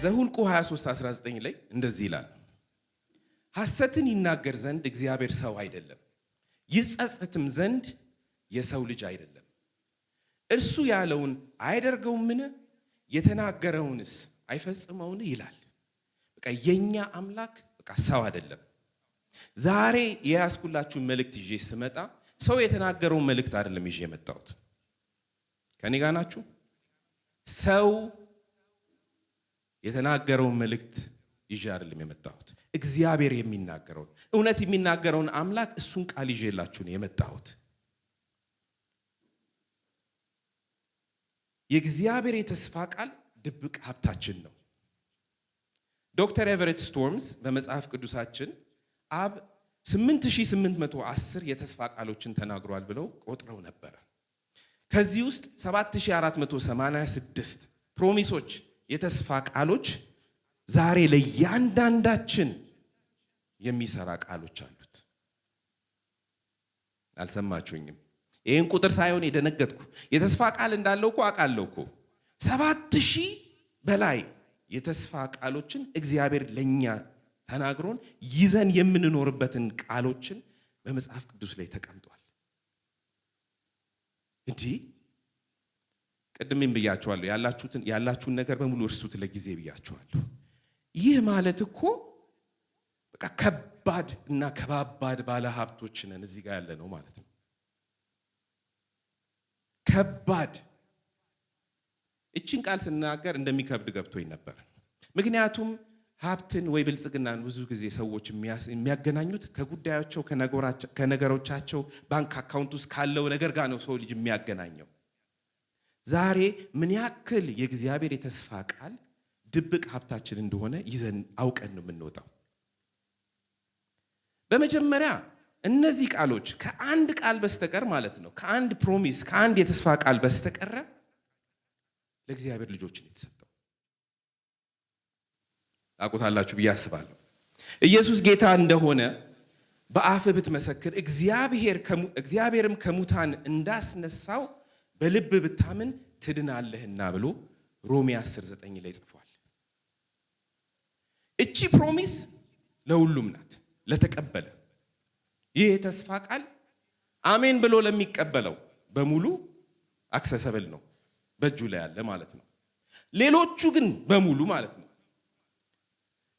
ዘሁልቁ 23:19 ላይ እንደዚህ ይላል፣ ሐሰትን ይናገር ዘንድ እግዚአብሔር ሰው አይደለም፣ ይጸጸትም ዘንድ የሰው ልጅ አይደለም። እርሱ ያለውን አያደርገውምን? የተናገረውንስ አይፈጽመውን? ይላል። በቃ የኛ አምላክ በቃ ሰው አይደለም። ዛሬ የያዝኩላችሁን መልእክት ይዤ ስመጣ ሰው የተናገረውን መልእክት አይደለም ይዤ የመጣሁት። ከኔ ጋር ናችሁ? ሰው የተናገረውን መልእክት ይዤ አይደለም የመጣሁት። እግዚአብሔር የሚናገረውን፣ እውነት የሚናገረውን አምላክ እሱን ቃል ይዤላችሁ ነው የመጣሁት። የእግዚአብሔር የተስፋ ቃል ድብቅ ሀብታችን ነው። ዶክተር ኤቨሬት ስቶርምስ በመጽሐፍ ቅዱሳችን አብ 8810 የተስፋ ቃሎችን ተናግሯል ብለው ቆጥረው ነበረ። ከዚህ ውስጥ 7486 promise ኦች፣ የተስፋ ቃሎች ዛሬ ለእያንዳንዳችን የሚሰራ ቃሎች አሉት። አልሰማችሁኝም? ይህን ቁጥር ሳይሆን የደነገጥኩ፣ የተስፋ ቃል እንዳለው እኮ አውቃለሁ እኮ። 7000 በላይ የተስፋ ቃሎችን እግዚአብሔር ለእኛ ተናግሮን ይዘን የምንኖርበትን ቃሎችን በመጽሐፍ ቅዱስ ላይ ተቀምጧል። እንዲህ ቅድምም ብያችኋለሁ፣ ያላችሁን ነገር በሙሉ እርሱት ለጊዜ ብያችኋለሁ። ይህ ማለት እኮ በቃ ከባድ እና ከባባድ ባለ ሀብቶች ነን እዚህ ጋር ያለ ነው ማለት ነው። ከባድ፣ እችን ቃል ስናገር እንደሚከብድ ገብቶኝ ነበር። ምክንያቱም ሀብትን ወይ ብልጽግናን ብዙ ጊዜ ሰዎች የሚያገናኙት ከጉዳያቸው፣ ከነገሮቻቸው፣ ባንክ account ውስጥ ካለው ነገር ጋር ነው ሰው ልጅ የሚያገናኘው። ዛሬ ምን ያክል የእግዚአብሔር የተስፋ ቃል ድብቅ ሀብታችን እንደሆነ ይዘን አውቀን ነው የምንወጣው። በመጀመሪያ እነዚህ ቃሎች ከአንድ ቃል በስተቀር ማለት ነው፣ ከአንድ promise፣ ከአንድ የተስፋ ቃል በስተቀረ ለእግዚአብሔር ልጆችን የተሰጠው ታውቁታላችሁ ብዬ አስባለሁ። ኢየሱስ ጌታ እንደሆነ በአፍህ ብትመሰክር፣ እግዚአብሔርም ከሙታን እንዳስነሳው በልብ ብታምን ትድናለህና ብሎ ሮሜ 10:9 ላይ ጽፏል። እቺ promise ለሁሉም ናት፣ ለተቀበለ፣ ይህ የተስፋ ቃል አሜን ብሎ ለሚቀበለው በሙሉ accessible ነው፣ በእጁ ላይ ያለ ማለት ነው። ሌሎቹ ግን በሙሉ ማለት ነው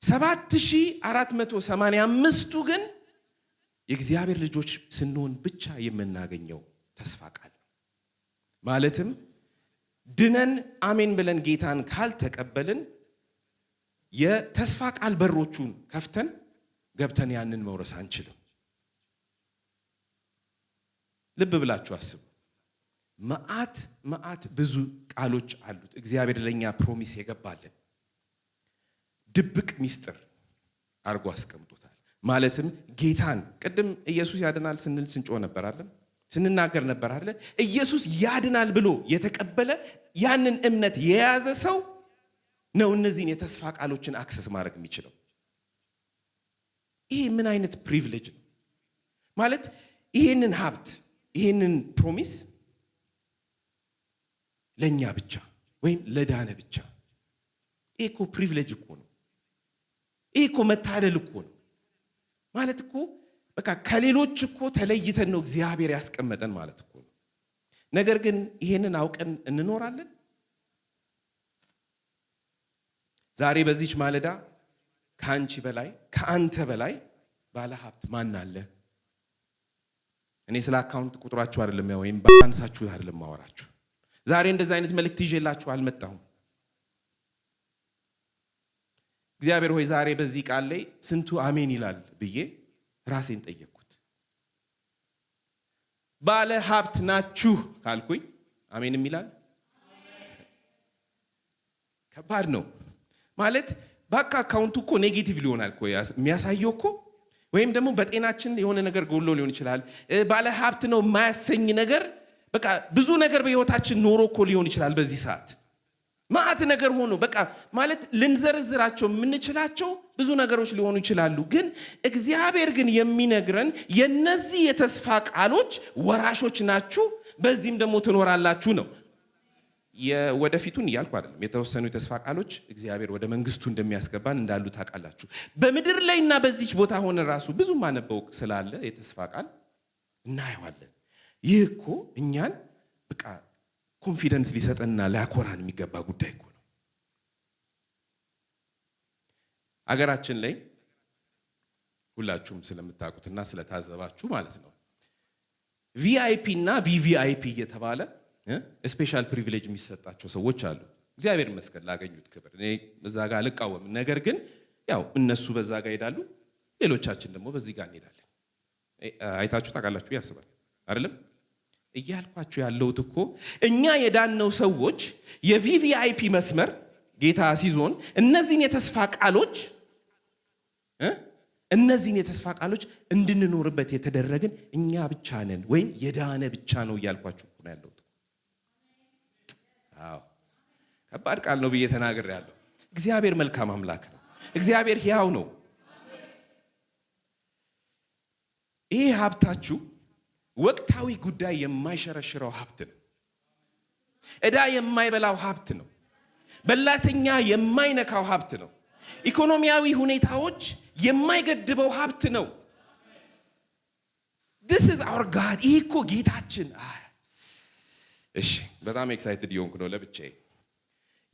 7485ቱ ግን የእግዚአብሔር ልጆች ስንሆን ብቻ የምናገኘው ተስፋ ቃል ነው። ማለትም ድነን አሜን ብለን ጌታን ካልተቀበልን የተስፋ ቃል በሮቹን ከፍተን ገብተን ያንን መውረስ አንችልም። ልብ ብላችሁ አስቡ። መዓት መዓት ብዙ ቃሎች አሉት እግዚአብሔር ለኛ promise የገባልን፣ ድብቅ ሚስጥር አርጎ አስቀምጦታል። ማለትም ጌታን ቅድም ኢየሱስ ያድናል ስንል ስንጮህ ነበር አይደል? ስንናገር ነበር አይደል? ኢየሱስ ያድናል ብሎ የተቀበለ፣ ያንን እምነት የያዘ ሰው ነው እነዚህን የተስፋ ቃሎችን access ማድረግ የሚችለው። ይሄ ምን አይነት privilege ነው? ማለት ይሄንን ሀብት፣ ይሄንን promise ለእኛ ብቻ ወይም ለዳነ ብቻ። ይሄ እኮ privilege እኮ ነው። ይሄ እኮ መታደል እኮ ነው። ማለት እኮ በቃ ከሌሎች እኮ ተለይተን ነው እግዚአብሔር ያስቀመጠን ማለት እኮ ነው። ነገር ግን ይሄንን አውቀን እንኖራለን? ዛሬ በዚች ማለዳ ከአንቺ በላይ፣ ከአንተ በላይ ባለ ሀብት ማን አለ? እኔ ስለ account ቁጥራችሁ አይደለም ወይም balance ኣችሁ አይደለም ማወራችሁ። ዛሬ እንደዚህ አይነት መልእክት ይዤላችሁ አልመጣሁም። እግዚአብሔር ሆይ፣ ዛሬ በዚህ ቃል ላይ ስንቱ አሜን ይላል ብዬ ራሴን ጠየቅኩት። ባለ ሀብት ናችሁ ካልኩኝ አሜንም ይላል? ከባድ ነው። ማለት ባንክ account ኡ እኮ negative ሊሆናል እኮ የሚያሳየው እኮ፣ ወይም ደግሞ በጤናችን የሆነ ነገር ጎሎ ሊሆን ይችላል። ባለ ሀብት ነው የማያሰኝ ነገር፣ በቃ ብዙ ነገር በህይወታችን ኖሮ እኮ ሊሆን ይችላል። በዚህ ሰዓት ማአት ነገር ሆኖ በቃ ማለት ልንዘረዝራቸው የምንችላቸው ብዙ ነገሮች ሊሆኑ ይችላሉ። ግን እግዚአብሔር ግን የሚነግረን የነዚህ የተስፋ ቃሎች ወራሾች ናችሁ፣ በዚህም ደግሞ ትኖራላችሁ ነው። የወደፊቱን እያልኩ አይደለም። የተወሰኑ የተስፋ ቃሎች እግዚአብሔር ወደ መንግስቱ እንደሚያስገባን እንዳሉ ታውቃላችሁ። በምድር ላይና በዚች ቦታ ሆነ ራሱ ብዙ ማነበው ስላለ የተስፋ ቃል እናየዋለን። ይህ እኮ እኛን በቃ confidence ሊሰጠንና ሊያኮራን የሚገባ ጉዳይ እኮ ነው። አገራችን ላይ ሁላችሁም ስለምታውቁትና ስለታዘባችሁ ማለት ነው፣ VIP እና VVIP እየተባለ special privilege የሚሰጣቸው ሰዎች አሉ። እግዚአብሔር ይመስገን ላገኙት ክብር፣ እኔ እዛ ጋር አልቃወምም። ነገር ግን ያው እነሱ በዛ ጋር ይሄዳሉ፣ ሌሎቻችን ደግሞ በዚህ ጋር እንሄዳለን። አይታችሁ ታውቃላችሁ ያስባል አይደለም? እያልኳችሁ ያለሁት እኮ እኛ የዳነው ሰዎች የ VVIP መስመር ጌታ ሲዞን እነዚህን የተስፋ ቃሎች እንድንኖርበት የተደረግን እኛ ብቻ ነን፣ ወይም የዳነ ብቻ ነው እያልኳችሁ ነው ያለሁት። አዎ፣ ከባድ ቃል ነው ብዬ ተናግሬያለሁ። እግዚአብሔር መልካም አምላክ ነው። እግዚአብሔር ሕያው ነው። ይህ ሀብታችሁ ወቅታዊ ጉዳይ የማይሸረሽረው ሀብት ነው። ዕዳ የማይበላው ሀብት ነው። በላተኛ የማይነካው ሀብት ነው። ኢኮኖሚያዊ ሁኔታዎች የማይገድበው ሀብት ነው። This is our God። ይህ እኮ ጌታችን። እሺ፣ በጣም excited እየሆንኩ ነው ለብቻዬ።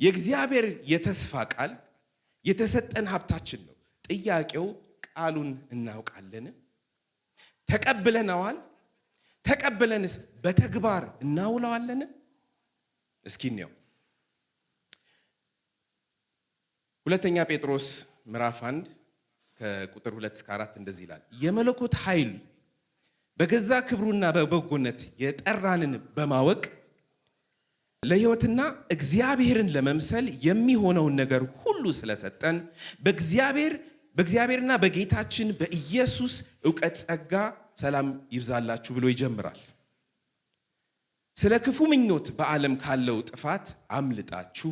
የእግዚአብሔር የተስፋ ቃል የተሰጠን ሀብታችን ነው። ጥያቄው ቃሉን እናውቃለን? ተቀብለነዋል? ተቀብለንስ በተግባር እናውለዋለን? እስኪ እንየው። ሁለተኛ ጴጥሮስ ምዕራፍ 1 ከቁጥር 2 እስከ 4 እንደዚህ ይላል። የመለኮት ኃይል በገዛ ክብሩና በበጎነት የጠራንን በማወቅ ለሕይወትና እግዚአብሔርን ለመምሰል የሚሆነውን ነገር ሁሉ ስለሰጠን በእግዚአብሔርና በጌታችን በኢየሱስ እውቀት ጸጋ ሰላም ይብዛላችሁ ብሎ ይጀምራል። ስለ ክፉ ምኞት በዓለም ካለው ጥፋት አምልጣችሁ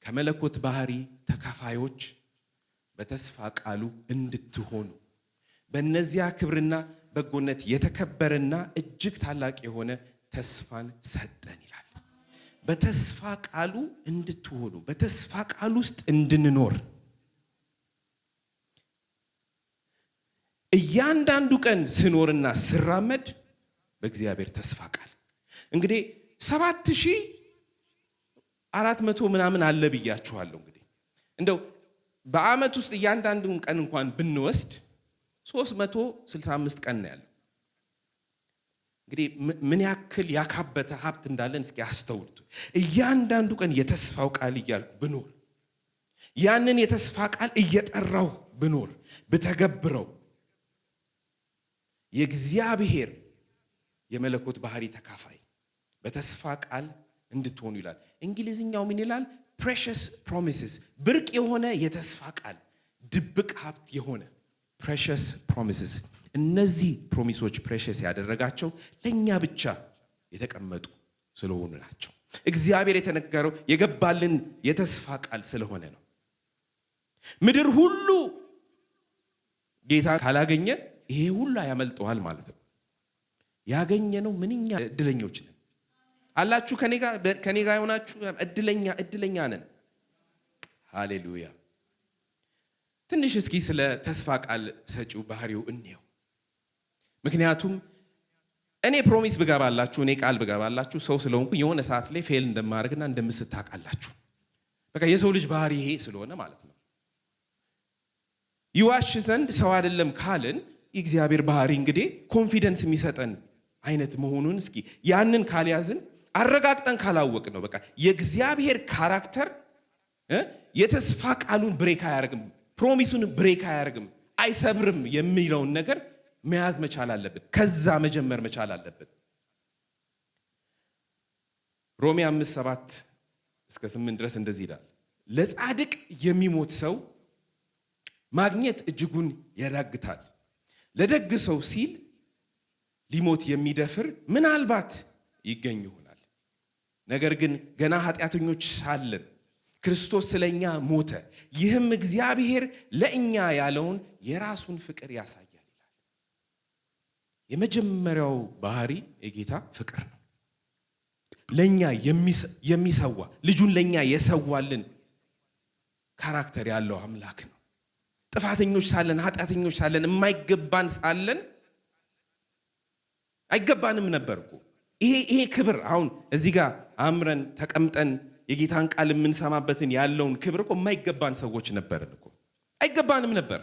ከመለኮት ባህሪ ተካፋዮች በተስፋ ቃሉ እንድትሆኑ በእነዚያ ክብርና በጎነት የተከበረና እጅግ ታላቅ የሆነ ተስፋን ሰጠን ይላል። በተስፋ ቃሉ እንድትሆኑ፣ በተስፋ ቃሉ ውስጥ እንድንኖር፣ እያንዳንዱ ቀን ስኖርና ስራመድ በእግዚአብሔር ተስፋ ቃል። እንግዲህ 7400 ምናምን አለ ብያችኋለሁ። እንግዲህ እንደው በዓመት ውስጥ እያንዳንዱን ቀን እንኳን ብንወስድ 365 ቀን ነው ያለው። እንግዲህ ምን ያክል ያካበተ ሀብት እንዳለን እስኪ አስተውሉት። እያንዳንዱ ቀን የተስፋው ቃል እያልኩ ብኖር፣ ያንን የተስፋ ቃል እየጠራሁ ብኖር፣ ብተገብረው የእግዚአብሔር የመለኮት ባህሪ ተካፋይ በተስፋ ቃል እንድትሆኑ ይላል። እንግሊዝኛው ምን ይላል? Precious promises፣ ብርቅ የሆነ የተስፋ ቃል፣ ድብቅ ሀብት የሆነ precious promises። እነዚህ promise ኦች precious ያደረጋቸው ለእኛ ብቻ የተቀመጡ ስለሆኑ ናቸው። እግዚአብሔር የተነገረው የገባልን የተስፋ ቃል ስለሆነ ነው። ምድር ሁሉ ጌታ ካላገኘ ይሄ ሁሉ ያመልጠዋል ማለት ነው። ያገኘነው ምንኛ እድለኞች ነን። አላችሁ ከኔ ጋር የሆናችሁ? እድለኛ እድለኛ ነን። ሃሌሉያ። ትንሽ እስኪ ስለ ተስፋ ቃል ሰጪው ባህሪው እንየው። ምክንያቱም እኔ promise ብገባላችሁ፣ እኔ ቃል ብገባላችሁ ሰው ስለሆንኩ የሆነ ሰዓት ላይ fail እንደማደርግና እንደምስት ታውቃላችሁ። በቃ የሰው ልጅ ባህሪ ይሄ ስለሆነ ማለት ነው። ይዋሽ ዘንድ ሰው አይደለም ካልን የእግዚአብሔር ባህሪ እንግዲህ confidence የሚሰጠን አይነት መሆኑን እስኪ ያንን ካልያዝን፣ አረጋግጠን ካላወቅነው በቃ የእግዚአብሔር character የተስፋ ቃሉን break አያደርግም፣ promise ኡን break አያደርግም፣ አይሰብርም የሚለውን ነገር መያዝ መቻል አለብን። ከዛ መጀመር መቻል አለብን። ሮሜ 5:7 እስከ 8 ድረስ እንደዚህ ይላል። ለጻድቅ የሚሞት ሰው ማግኘት እጅጉን ያዳግታል። ለደግ ሰው ሲል ሊሞት የሚደፍር ምናልባት ይገኝ ይሆናል። ነገር ግን ገና ኃጢአተኞች ሳለን ክርስቶስ ስለኛ ሞተ። ይህም እግዚአብሔር ለእኛ ያለውን የራሱን ፍቅር ያሳያል ይላል። የመጀመሪያው ባህሪ የጌታ ፍቅር ነው። ለኛ የሚሰዋ፣ ልጁን ለኛ የሰዋልን character ያለው አምላክ ነው። ጥፋተኞች ሳለን፣ ኃጢአተኞች ሳለን፣ የማይገባን ሳለን፣ አይገባንም ነበር እኮ ይሄ ክብር። አሁን እዚህ ጋር አምረን ተቀምጠን የጌታን ቃል የምንሰማበትን ያለውን ክብር እኮ የማይገባን ሰዎች ነበርን እኮ፣ አይገባንም ነበር።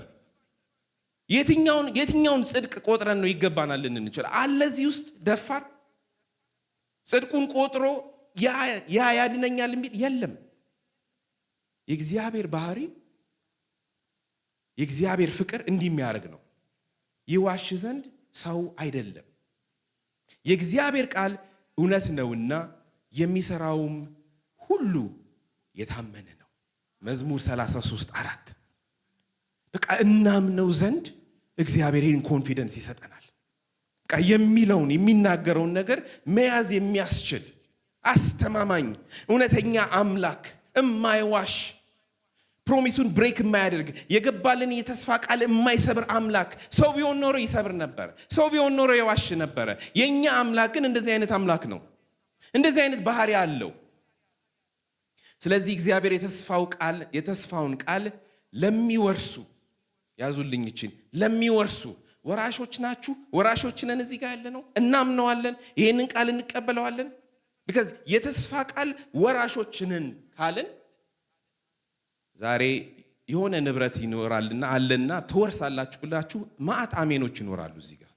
የትኛውን ጽድቅ ቆጥረን ነው ይገባናል ልንል አለ? እዚህ ውስጥ ደፋር ጽድቁን ቆጥሮ ያ ያድነኛል የሚል የለም። የእግዚአብሔር ባህሪ፣ የእግዚአብሔር ፍቅር እንዲህ የሚያደርግ ነው። ይዋሽ ዘንድ ሰው አይደለም። የእግዚአብሔር ቃል እውነት ነውና የሚሰራውም ሁሉ የታመነ ነው። መዝሙር 33:4። በቃ እናምነው ዘንድ እግዚአብሔር ይህን confidence ይሰጠናል። በቃ የሚለውን፣ የሚናገረውን ነገር መያዝ የሚያስችል አስተማማኝ፣ እውነተኛ አምላክ፣ እማይዋሽ፣ promise ኡን break የማያደርግ፣ የገባልን የተስፋ ቃል የማይሰብር አምላክ። ሰው ቢሆን ኖሮ ይሰብር ነበር። ሰው ቢሆን ኖሮ ይዋሽ ነበረ። የእኛ አምላክ ግን እንደዚህ አይነት አምላክ ነው። እንደዚህ አይነት ባህሪ አለው። ስለዚህ እግዚአብሔር የተስፋው ቃል የተስፋውን ቃል ለሚወርሱ፣ ያዙልኝ ይችን፣ ለሚወርሱ። ወራሾች ናችሁ፣ ወራሾች ነን። እዚህ ጋር ያለ ነው እናምነዋለን፣ ይህንን ቃል እንቀበለዋለን። Because የተስፋ ቃል ወራሾች ነን ካልን ዛሬ የሆነ ንብረት ይኖራልና አለና ትወርሳላችሁ ብላችሁ ማአት አሜኖች ይኖራሉ እዚህ ጋር።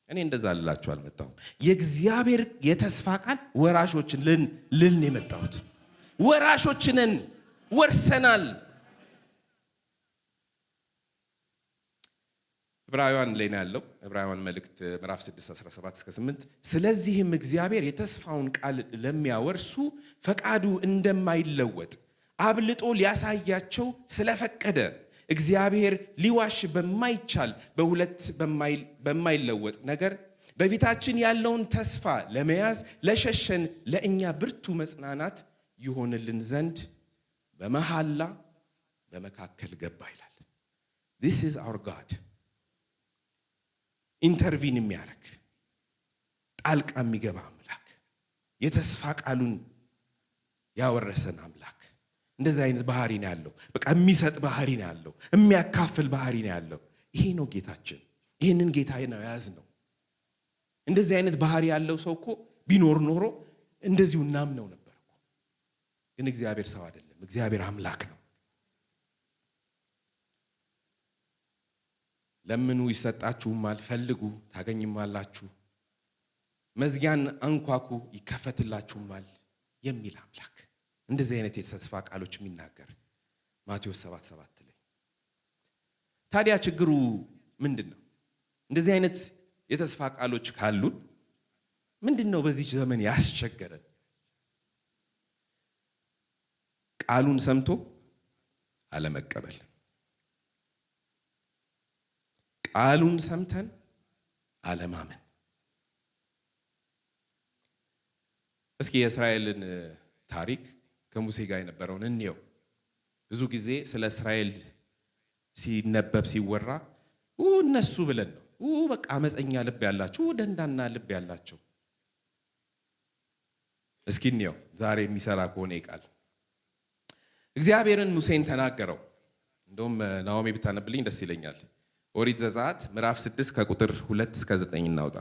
እኔ እንደዛ ልላችሁ አልመጣሁም። የእግዚአብሔር የተስፋ ቃል ወራሾች ልል ነው የመጣሁት። ወራሾች ነን፣ ወርሰናል። ዕብራውያን ላይ ነው ያለው። ዕብራውያን መልእክት ምዕራፍ 6 17 እስከ 8። ስለዚህም እግዚአብሔር የተስፋውን ቃል ለሚያወርሱ ፈቃዱ እንደማይለወጥ አብልጦ ሊያሳያቸው ስለፈቀደ እግዚአብሔር ሊዋሽ በማይቻል በሁለት በማይለወጥ ነገር በፊታችን ያለውን ተስፋ ለመያዝ ለሸሸን ለእኛ ብርቱ መጽናናት ይሆንልን ዘንድ በመሐላ በመካከል ገባ ይላል። This is our God፣ intervene የሚያደርግ፣ ጣልቃ የሚገባ አምላክ፣ የተስፋ ቃሉን ያወረሰን አምላክ እንደዚህ አይነት ባህሪ ነው ያለው። በቃ የሚሰጥ ባህሪ ነው ያለው። የሚያካፍል ባህሪ ነው ያለው። ይሄ ነው ጌታችን። ይህንን ጌታ ነው የያዝነው። እንደዚህ አይነት ባህሪ ያለው ሰው እኮ ቢኖር ኖሮ እንደዚሁ እናምነው ነበር እኮ። ግን እግዚአብሔር ሰው አይደለም። እግዚአብሔር አምላክ ነው። ለምኑ ይሰጣችሁማል፣ ፈልጉ ታገኙማላችሁ፣ መዝጊያን አንኳኩ ይከፈትላችሁማል የሚል አምላክ፣ እንደዚህ አይነት የተስፋ ቃሎች የሚናገር ማቴዎስ 7:7 ላይ። ታዲያ ችግሩ ምንድን ነው? እንደዚህ አይነት የተስፋ ቃሎች ካሉን ምንድን ነው በዚህ ዘመን ያስቸገረን? ቃሉን ሰምቶ አለመቀበል። ቃሉን ሰምተን አለማመን። እስኪ የእስራኤልን ታሪክ ከሙሴ ጋር የነበረውን እንየው። ብዙ ጊዜ ስለ እስራኤል ሲነበብ፣ ሲወራ እነሱ ብለን ነው። በቃ አመፀኛ ልብ ያላቸው፣ ደንዳና ልብ ያላቸው። እስኪ እንየው ዛሬ የሚሰራ ከሆነ ቃል። እግዚአብሔርን ሙሴን ተናገረው። እንደውም ናኦሚ ብታነብልኝ ደስ ይለኛል። ኦሪት ዘጸአት ምዕራፍ 6 ከቁጥር 2 እስከ 9 እናውጣ።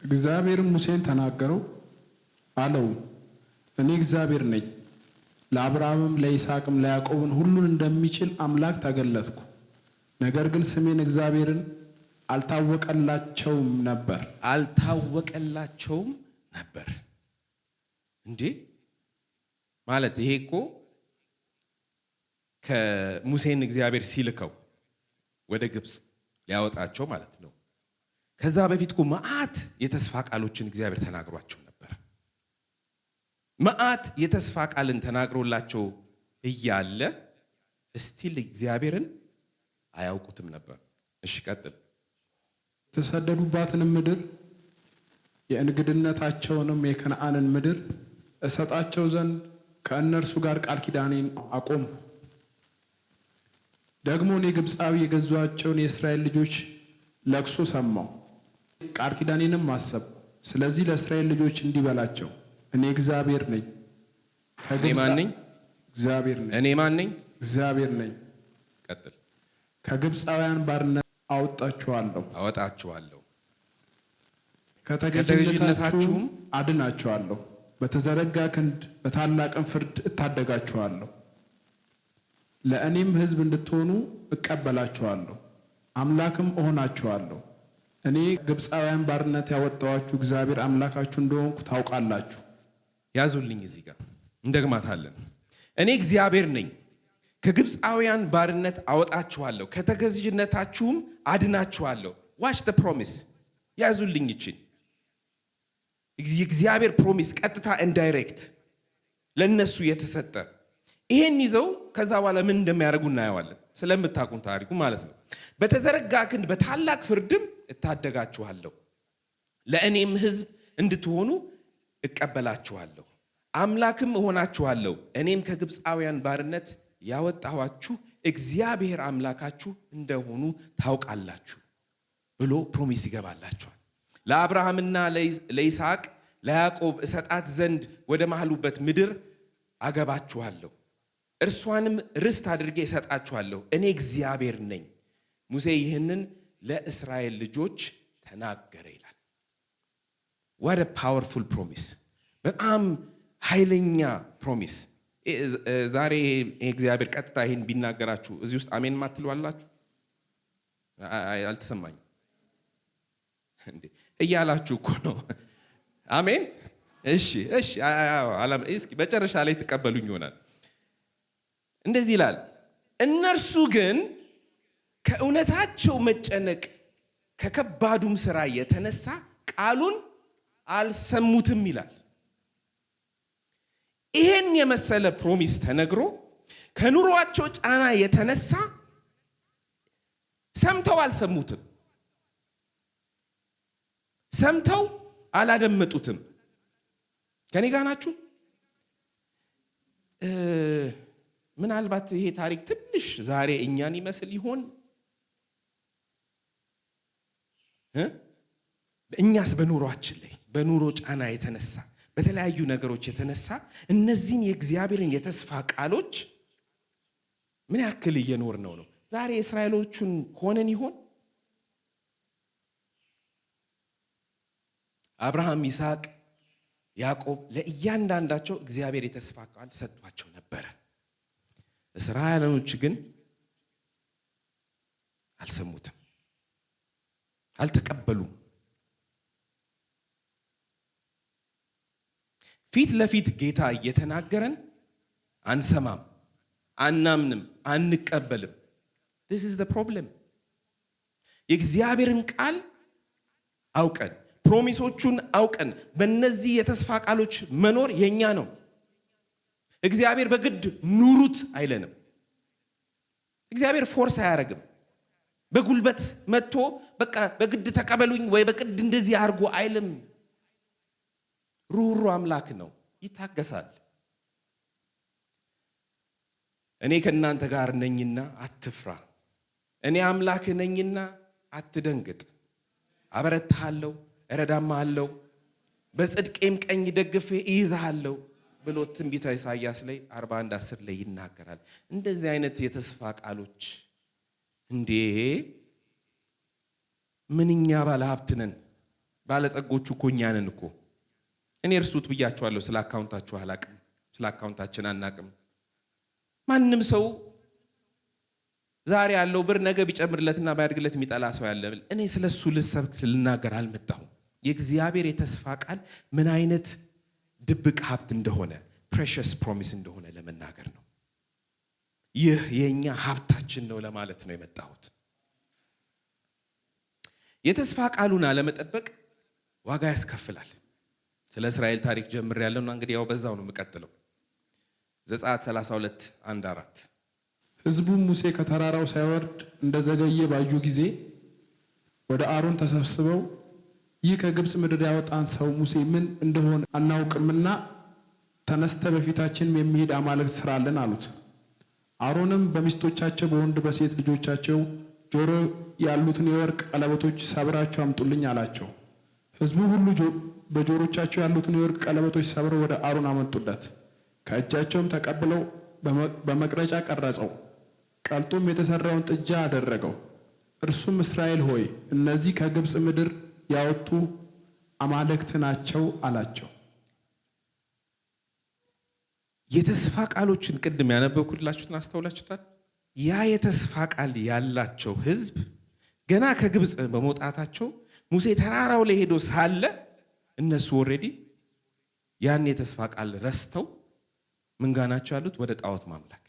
እግዚአብሔርም ሙሴን ተናገረው አለው፣ እኔ እግዚአብሔር ነኝ። ለአብርሃምም ለይስሐቅም ለያዕቆብን ሁሉን እንደሚችል አምላክ ተገለጥኩ። ነገር ግን ስሜን እግዚአብሔርን አልታወቀላቸውም ነበር። አልታወቀላቸውም ነበር። እንዴ፣ ማለት ይሄ እኮ ከሙሴን እግዚአብሔር ሲልከው ወደ ግብፅ ሊያወጣቸው ማለት ነው። ከዛ በፊት እኮ መዓት የተስፋ ቃሎችን እግዚአብሔር ተናግሯቸው ነበር። መዓት የተስፋ ቃልን ተናግሮላቸው እያለ still እግዚአብሔርን አያውቁትም ነበር። እሺ ቀጥል። የተሰደዱባትንም ምድር የእንግድነታቸውንም የከነዓንን ምድር እሰጣቸው ዘንድ ከእነርሱ ጋር ቃል ኪዳኔን አቆምሁ። ደግሞ እኔ ግብፃዊ የገዟቸውን የእስራኤል ልጆች ለቅሶ ሰማሁ፣ ቃል ኪዳኔንም አሰብኩ። ስለዚህ ለእስራኤል ልጆች እንዲህ በላቸው፣ እኔ እግዚአብሔር ነኝ። እኔ ማን ነኝ? እግዚአብሔር ነኝ። እኔ ማን ነኝ? እግዚአብሔር ነኝ። ቀጥል። ከግብፃውያን ባርነት አወጣችኋለሁ፣ አወጣችኋለሁ፣ ከተገዥነታችሁም አድናችኋለሁ። በተዘረጋ ክንድ በታላቅም ፍርድ እታደጋችኋለሁ። ለእኔም ሕዝብ እንድትሆኑ እቀበላችኋለሁ፣ አምላክም እሆናችኋለሁ። እኔ ግብፃውያን ባርነት ያወጣኋችሁ እግዚአብሔር አምላካችሁ እንደሆንኩ ታውቃላችሁ። ያዙልኝ፣ እዚህ ጋር እንደግማታለን። እኔ እግዚአብሔር ነኝ፣ ከግብፃውያን ባርነት አወጣችኋለሁ፣ ከተገዥነታችሁም አድናችኋለሁ። Watch the promise። ያዙልኝ ይችን የእግዚአብሔር promise፣ ቀጥታ indirect ለእነሱ የተሰጠ። ይሄን ይዘው ከዛ በኋላ ምን እንደሚያደርጉ እናየዋለን። ስለምታውቁን ታሪኩ ማለት ነው። በተዘረጋ ክንድ በታላቅ ፍርድም እታደጋችኋለሁ፣ ለእኔም ሕዝብ እንድትሆኑ እቀበላችኋለሁ፣ አምላክም እሆናችኋለሁ። እኔም ከግብፃውያን ባርነት ያወጣኋችሁ እግዚአብሔር አምላካችሁ እንደሆንኩ ታውቃላችሁ ብሎ promise ይገባላቸዋል። ለአብርሃምና ለይስሐቅ ለያዕቆብ እሰጣት ዘንድ ወደ ማልሁባት ምድር አገባችኋለሁ፣ እርሷንም ርስት አድርጌ እሰጣችኋለሁ። እኔ እግዚአብሔር ነኝ። ሙሴ ይህንን ለእስራኤል ልጆች ተናገረ ይላል። What a powerful promise! በጣም ኃይለኛ promise። ዛሬ እግዚአብሔር ቀጥታ ይህን ቢናገራችሁ እዚህ ውስጥ አሜን ማትሉ አላችሁ? አልተሰማኝም እንዴ እያላችሁ እኮ ነው። አሜን። እሺ፣ እስኪ መጨረሻ ላይ ትቀበሉኝ ይሆናል። እንደዚህ ይላል። እነርሱ ግን ከእውነታቸው መጨነቅ ከከባዱም ስራ የተነሳ ቃሉን አልሰሙትም ይላል። ይሄን የመሰለ promise ተነግሮ ከኑሯቸው ጫና የተነሳ ሰምተው አልሰሙትም። ሰምተው አላደመጡትም። ከኔ ጋር ናችሁ? ምናልባት ይሄ ታሪክ ትንሽ ዛሬ እኛን ይመስል ይሆን? እኛስ በኑሯችን ላይ በኑሮ ጫና የተነሳ፣ በተለያዩ ነገሮች የተነሳ እነዚህን የእግዚአብሔርን የተስፋ ቃሎች ምን ያክል እየኖርን ነው? ዛሬ እስራኤሎቹን ሆነን ይሆን? አብርሃም፣ ይስሐቅ፣ ያዕቆብ ለእያንዳንዳቸው እግዚአብሔር የተስፋ ቃል ሰጥቷቸው ነበረ። እስራኤላኖች ግን አልሰሙትም፣ አልተቀበሉም። ፊት ለፊት ጌታ እየተናገረን አንሰማም፣ አናምንም፣ አንቀበልም። This is the problem። የእግዚአብሔርን ቃል አውቀን፣ promise ኦቹን አውቀን በእነዚህ የተስፋ ቃሎች መኖር የኛ ነው። እግዚአብሔር በግድ ኑሩት አይለንም። እግዚአብሔር force አያደርግም። በጉልበት መጥቶ በቃ በግድ ተቀበሉኝ ወይ በግድ እንደዚህ አድርጎ አይልም። ሩህሩህ አምላክ ነው፣ ይታገሳል። እኔ ከእናንተ ጋር ነኝና አትፍራ፣ እኔ አምላክህ ነኝና አትደንግጥ። አበረታሃለሁ፣ እረዳሃለሁ፣ በጽድቄም ቀኝ ደግፌ እይዝሃለሁ ብሎ ትንቢተ ኢሳይያስ ላይ 41:10 ላይ ይናገራል። እንደዚህ አይነት የተስፋ ቃሎች እንዴ፣ ምንኛ ባለ ሀብት ነን። ባለጸጎቹ እኮ እኛ ነን እኮ። እኔ እርሱት ብያችኋለሁ። ስለ account ኣችሁ አላቅም፣ ስለ account ኣችን አናቅም። ማንም ሰው ዛሬ ያለው ብር ነገ ቢጨምርለትና ባያድግለት የሚጠላ ሰው ያለ፣ እኔ ስለ እሱ ልሰብክ ልናገር አልመጣሁም። የእግዚአብሔር የተስፋ ቃል ምን አይነት ድብቅ ሀብት እንደሆነ፣ precious promise እንደሆነ ለመናገር ነው። ይህ የእኛ ሀብታችን ነው ለማለት ነው የመጣሁት። የተስፋ ቃሉን አለመጠበቅ ዋጋ ያስከፍላል። ስለ እስራኤል ታሪክ ጀምሬያለሁና እንግዲህ ያው በዛው ነው የምቀጥለው። ዘጸአት 32:1-4። ሕዝቡም ሙሴ ከተራራው ሳይወርድ እንደዘገየ ባዩ ጊዜ ወደ አሮን ተሰብስበው ይህ ከግብፅ ምድር ያወጣን ሰው ሙሴ ምን እንደሆነ አናውቅምና ተነስተህ በፊታችን የሚሄድ አማልክት ስራልን አሉት። አሮንም በሚስቶቻቸው በወንድ በሴት ልጆቻቸው ጆሮ ያሉትን የወርቅ ቀለበቶች ሰብራችሁ አምጡልኝ አላቸው። ሕዝቡ ሁሉ በጆሮቻቸው ያሉትን የወርቅ ቀለበቶች ሰብረው ወደ አሮን አመጡለት። ከእጃቸውም ተቀብለው በመቅረጫ ቀረጸው፣ ቀልጦም የተሰራውን ጥጃ አደረገው። እርሱም እስራኤል ሆይ፣ እነዚህ ከግብፅ ምድር ያወጡ አማልክት ናቸው አላቸው። የተስፋ ቃሎችን ቅድም ያነበብኩላችሁትን አስተውላችሁታል? ያ የተስፋ ቃል ያላቸው ሕዝብ ገና ከግብፅ በመውጣታቸው ሙሴ ተራራው ላይ ሄዶ ሳለ እነሱ already ያን የተስፋ ቃል ረስተው ምን ጋ ናቸው ያሉት? ወደ ጣዖት ማምለክ።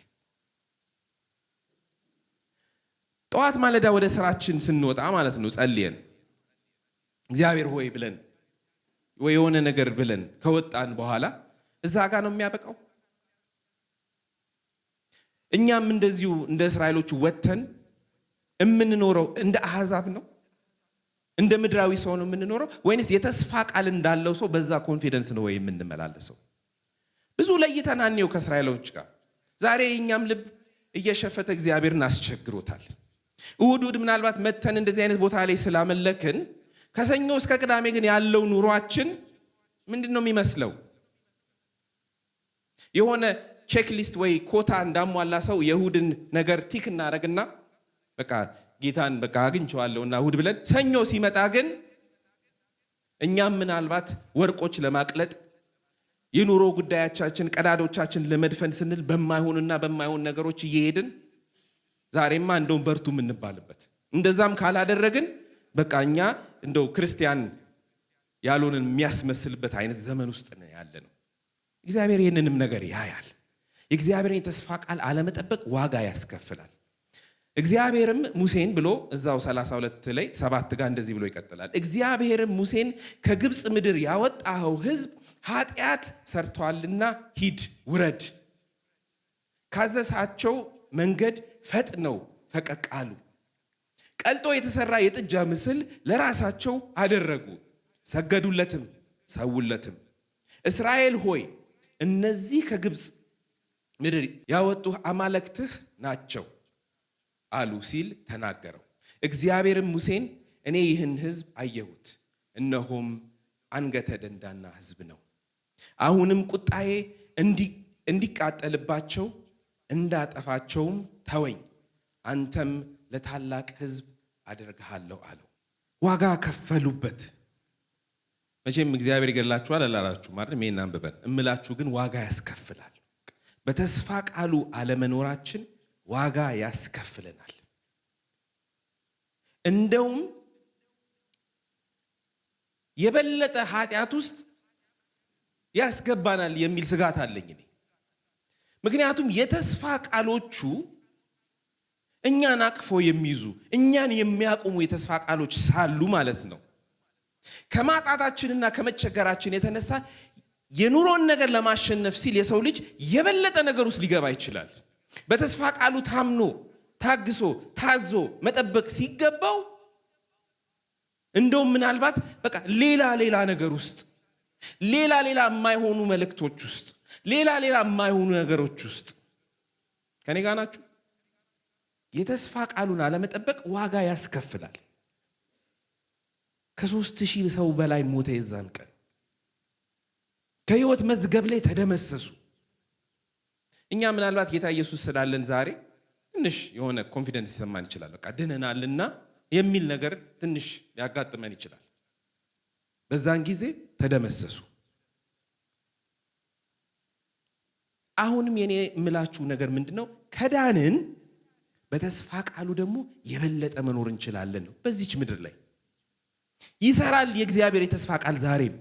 ጠዋት ማለዳ ወደ ስራችን ስንወጣ ማለት ነው፣ ጸልየን እግዚአብሔር ሆይ ብለን ወይ የሆነ ነገር ብለን ከወጣን በኋላ እዛ ጋ ነው የሚያበቃው። እኛም እንደዚሁ እንደ እስራኤሎቹ ወጥተን የምንኖረው እንደ አሕዛብ ነው? እንደ ምድራዊ ሰው ነው የምንኖረው ወይንስ የተስፋ ቃል እንዳለው ሰው በዛ confidence ነው ወይ የምንመላለሰው? ብዙ ለይተን አንየው ከእስራኤሎች ጋር። ዛሬ የእኛም ልብ እየሸፈተ እግዚአብሔርን አስቸግሮታል። እሁድ እሁድ ምናልባት መተን እንደዚህ አይነት ቦታ ላይ ስላመለክን ከሰኞ እስከ ቅዳሜ ግን ያለው ኑሯችን ምንድን ነው የሚመስለው? የሆነ checklist ወይ ኮታ እንዳሟላ ሰው የእሁድን ነገር tick እናደርግና በቃ ጌታን በቃ አግኝቼዋለሁና እሁድ ብለን ሰኞ ሲመጣ ግን እኛም ምናልባት ወርቆች ለማቅለጥ፣ የኑሮ ጉዳዮቻችን ቀዳዶቻችን ለመድፈን ስንል በማይሆንና በማይሆን ነገሮች እየሄድን፣ ዛሬማ እንደውም በርቱ የምንባልበት፣ እንደዛም ካላደረግን በቃ እኛ እንደው ክርስቲያን ያልሆንን የሚያስመስልበት አይነት ዘመን ውስጥ ነው ያለነው። እግዚአብሔር ይህንንም ነገር ያያል። የእግዚአብሔርን የተስፋ ቃል አለመጠበቅ ዋጋ ያስከፍላል። እግዚአብሔርም ሙሴን ብሎ እዛው 32 ላይ 7 ጋር እንደዚህ ብሎ ይቀጥላል። እግዚአብሔርም ሙሴን፣ ከግብፅ ምድር ያወጣኸው ሕዝብ ኃጢአት ሰርተዋልና ሂድ፣ ውረድ፣ ካዘዝሃቸው መንገድ ፈጥነው ፈቀቅ አሉ። ቀልጦ የተሰራ የጥጃ ምስል ለራሳቸው አደረጉ፣ ሰገዱለትም፣ ሰውለትም። እስራኤል ሆይ፣ እነዚህ ከግብፅ ምድር ያወጡህ አማልክትህ ናቸው አሉ ሲል ተናገረው። እግዚአብሔርም ሙሴን፣ እኔ ይህን ሕዝብ አየሁት፣ እነሆም አንገተ ደንዳና ሕዝብ ነው። አሁንም ቁጣዬ እንዲቃጠልባቸው እንዳጠፋቸውም ተወኝ፣ አንተም ለታላቅ ሕዝብ አደርግሃለሁ አለው። ዋጋ ከፈሉበት። መቼም እግዚአብሔር ይገድላችኋል አላላችሁም አይደል? ይሄን አንብበን እምላችሁ ግን ዋጋ ያስከፍላል። በተስፋ ቃሉ አለመኖራችን ዋጋ ያስከፍለናል። እንደውም የበለጠ ኃጢአት ውስጥ ያስገባናል የሚል ስጋት አለኝ እኔ። ምክንያቱም የተስፋ ቃሎቹ እኛን አቅፎ የሚይዙ፣ እኛን የሚያቆሙ የተስፋ ቃሎች ሳሉ ማለት ነው። ከማጣታችንና ከመቸገራችን የተነሳ የኑሮን ነገር ለማሸነፍ ሲል የሰው ልጅ የበለጠ ነገር ውስጥ ሊገባ ይችላል። በተስፋ ቃሉ ታምኖ፣ ታግሶ፣ ታዞ መጠበቅ ሲገባው እንደውም ምናልባት በቃ ሌላ ሌላ ነገር ውስጥ፣ ሌላ ሌላ የማይሆኑ መልእክቶች ውስጥ፣ ሌላ ሌላ የማይሆኑ ነገሮች ውስጥ። ከኔ ጋር ናችሁ? የተስፋ ቃሉን አለመጠበቅ ዋጋ ያስከፍላል። ከ3000 ሰው በላይ ሞተ የዛን ቀን። ከህይወት መዝገብ ላይ ተደመሰሱ። እኛ ምናልባት ጌታ ኢየሱስ ስላለን ዛሬ ትንሽ የሆነ confidence ይሰማን ይችላል። በቃ ድነናልና የሚል ነገር ትንሽ ሊያጋጥመን ይችላል። በዛን ጊዜ ተደመሰሱ። አሁንም የኔ የምላችሁ ነገር ምንድን ነው? ከዳንን በተስፋ ቃሉ ደግሞ የበለጠ መኖር እንችላለን ነው። በዚች ምድር ላይ ይሰራል የእግዚአብሔር የተስፋ ቃል። ዛሬም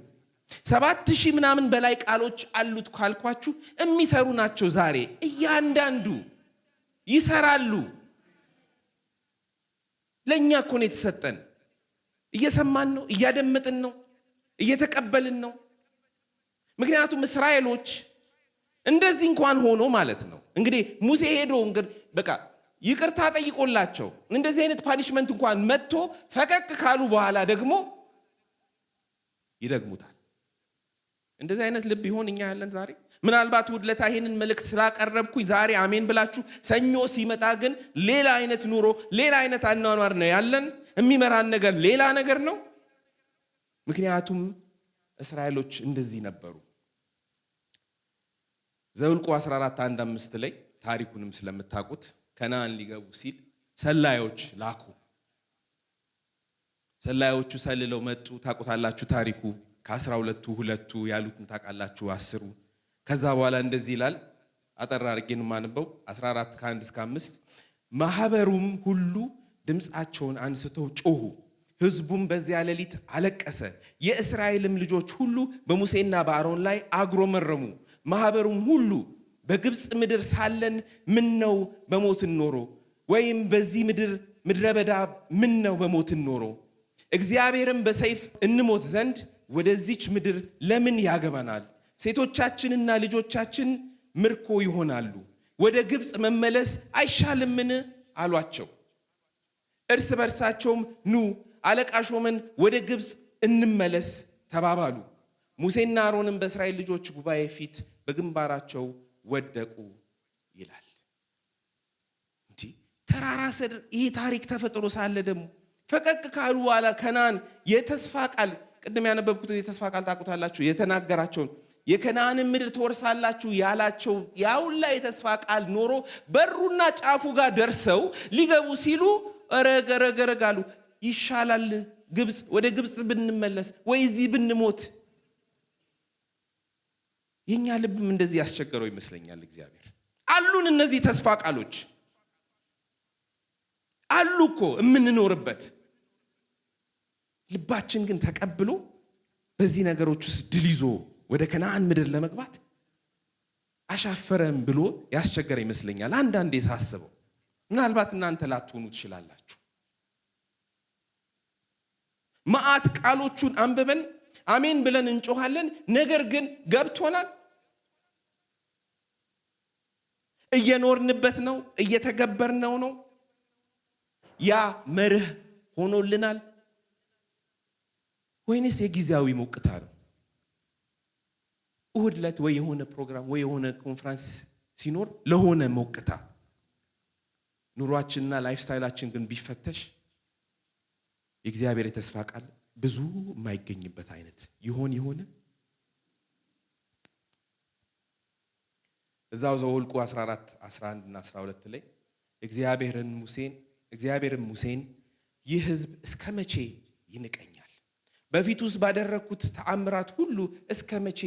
7000 ምናምን በላይ ቃሎች አሉት ካልኳችሁ የሚሰሩ ናቸው። ዛሬ እያንዳንዱ ይሰራሉ። ለእኛ እኮ ነው የተሰጠን። እየሰማን ነው፣ እያደመጥን ነው፣ እየተቀበልን ነው። ምክንያቱም እስራኤሎች እንደዚህ እንኳን ሆኖ ማለት ነው፣ እንግዲህ ሙሴ ሄዶ እንግዲህ በቃ ይቅርታ ጠይቆላቸው እንደዚህ አይነት punishment እንኳን መጥቶ ፈቀቅ ካሉ በኋላ ደግሞ ይደግሙታል። እንደዚህ አይነት ልብ ይሆን እኛ ያለን ዛሬ? ምናልባት ውድለታ ይሄንን መልእክት ስላቀረብኩኝ ዛሬ አሜን ብላችሁ ሰኞ ሲመጣ ግን ሌላ አይነት ኑሮ፣ ሌላ አይነት አኗኗር ነው ያለን። የሚመራን ነገር ሌላ ነገር ነው። ምክንያቱም እስራኤሎች እንደዚህ ነበሩ። ዘኍልቍ 14:1-5 ላይ ታሪኩንም ስለምታውቁት ከነዓን ሊገቡ ሲል ሰላዮች ላኩ። ሰላዮቹ ሰልለው መጡ። ታውቁታላችሁ ታሪኩ። ከ12ቱ 2ቱ ያሉትን ታውቃላችሁ፣ 10ሩ። ከዛ በኋላ እንደዚህ ይላል፣ አጠር አድርጌ ነው የማነበው። 14:1-5 ማህበሩም ሁሉ ድምፃቸውን አንስተው ጮሁ፣ ሕዝቡም በዚያ ሌሊት አለቀሰ። የእስራኤልም ልጆች ሁሉ በሙሴና በአሮን ላይ አጉረመረሙ። ማህበሩም ሁሉ በግብፅ ምድር ሳለን ምን ነው በሞትን ኖሮ፣ ወይም በዚህ ምድረ በዳ ምን ነው በሞትን ኖሮ፣ እግዚአብሔርም በሰይፍ እንሞት ዘንድ ወደዚች ምድር ለምን ያገባናል? ሴቶቻችንና ልጆቻችን ምርኮ ይሆናሉ። ወደ ግብፅ መመለስ አይሻልምን? አሏቸው። እርስ በርሳቸውም ኑ አለቃ ሾመን ወደ ግብፅ እንመለስ ተባባሉ። ሙሴና አሮንም በእስራኤል ልጆች ጉባኤ ፊት በግንባራቸው ወደቁ ይላል። እንዲህ ተራራ ስር ይሄ ታሪክ ተፈጥሮ ሳለ ደግሞ ፈቀቅ ካሉ በኋላ ከነዓን የተስፋ ቃል፣ ቅድም ያነበብኩት የተስፋ ቃል ታውቁታላችሁ፣ የተናገራቸውን የከነዓንን ምድር ትወርሳላችሁ ያላቸው ያውላ የተስፋ ቃል ኖሮ በሩና ጫፉ ጋር ደርሰው ሊገቡ ሲሉ ረገ ረገ ረገ አሉ። ይሻላል ግብፅ፣ ወደ ግብፅ ብንመለስ ወይ እዚህ ብንሞት። የኛ ልብም እንደዚህ ያስቸገረው ይመስለኛል። እግዚአብሔር አሉን እነዚህ ተስፋ ቃሎች አሉ እኮ የምንኖርበት። ልባችን ግን ተቀብሎ በዚህ ነገሮች ውስጥ ድል ይዞ ወደ ከነዓን ምድር ለመግባት አሻፈረም ብሎ ያስቸገረ ይመስለኛል። አንዳንዴ ሳስበው ምናልባት እናንተ ላትሆኑ ትችላላችሁ። መዓት ቃሎቹን አንብበን አሜን ብለን እንጮኻለን። ነገር ግን ገብቶናል? እየኖርንበት ነው? እየተገበርነው ነው? ያ መርህ ሆኖልናል ወይንስ የጊዜያዊ ሞቅታ ነው? እሁድ ዕለት ወይ የሆነ ፕሮግራም ወይ የሆነ ኮንፈረንስ ሲኖር ለሆነ ሞቅታ፣ ኑሯችንና lifestyle ኣችን ግን ቢፈተሽ የእግዚአብሔር የተስፋ ቃል ብዙ የማይገኝበት አይነት ይሆን ይሆን? እዛው ዘኍልቍ 14 11 እና 12 ላይ እግዚአብሔርን ሙሴን ይህ ሕዝብ እስከ መቼ ይንቀኛል? በፊቱስ ባደረግኩት ተአምራት ሁሉ እስከ መቼ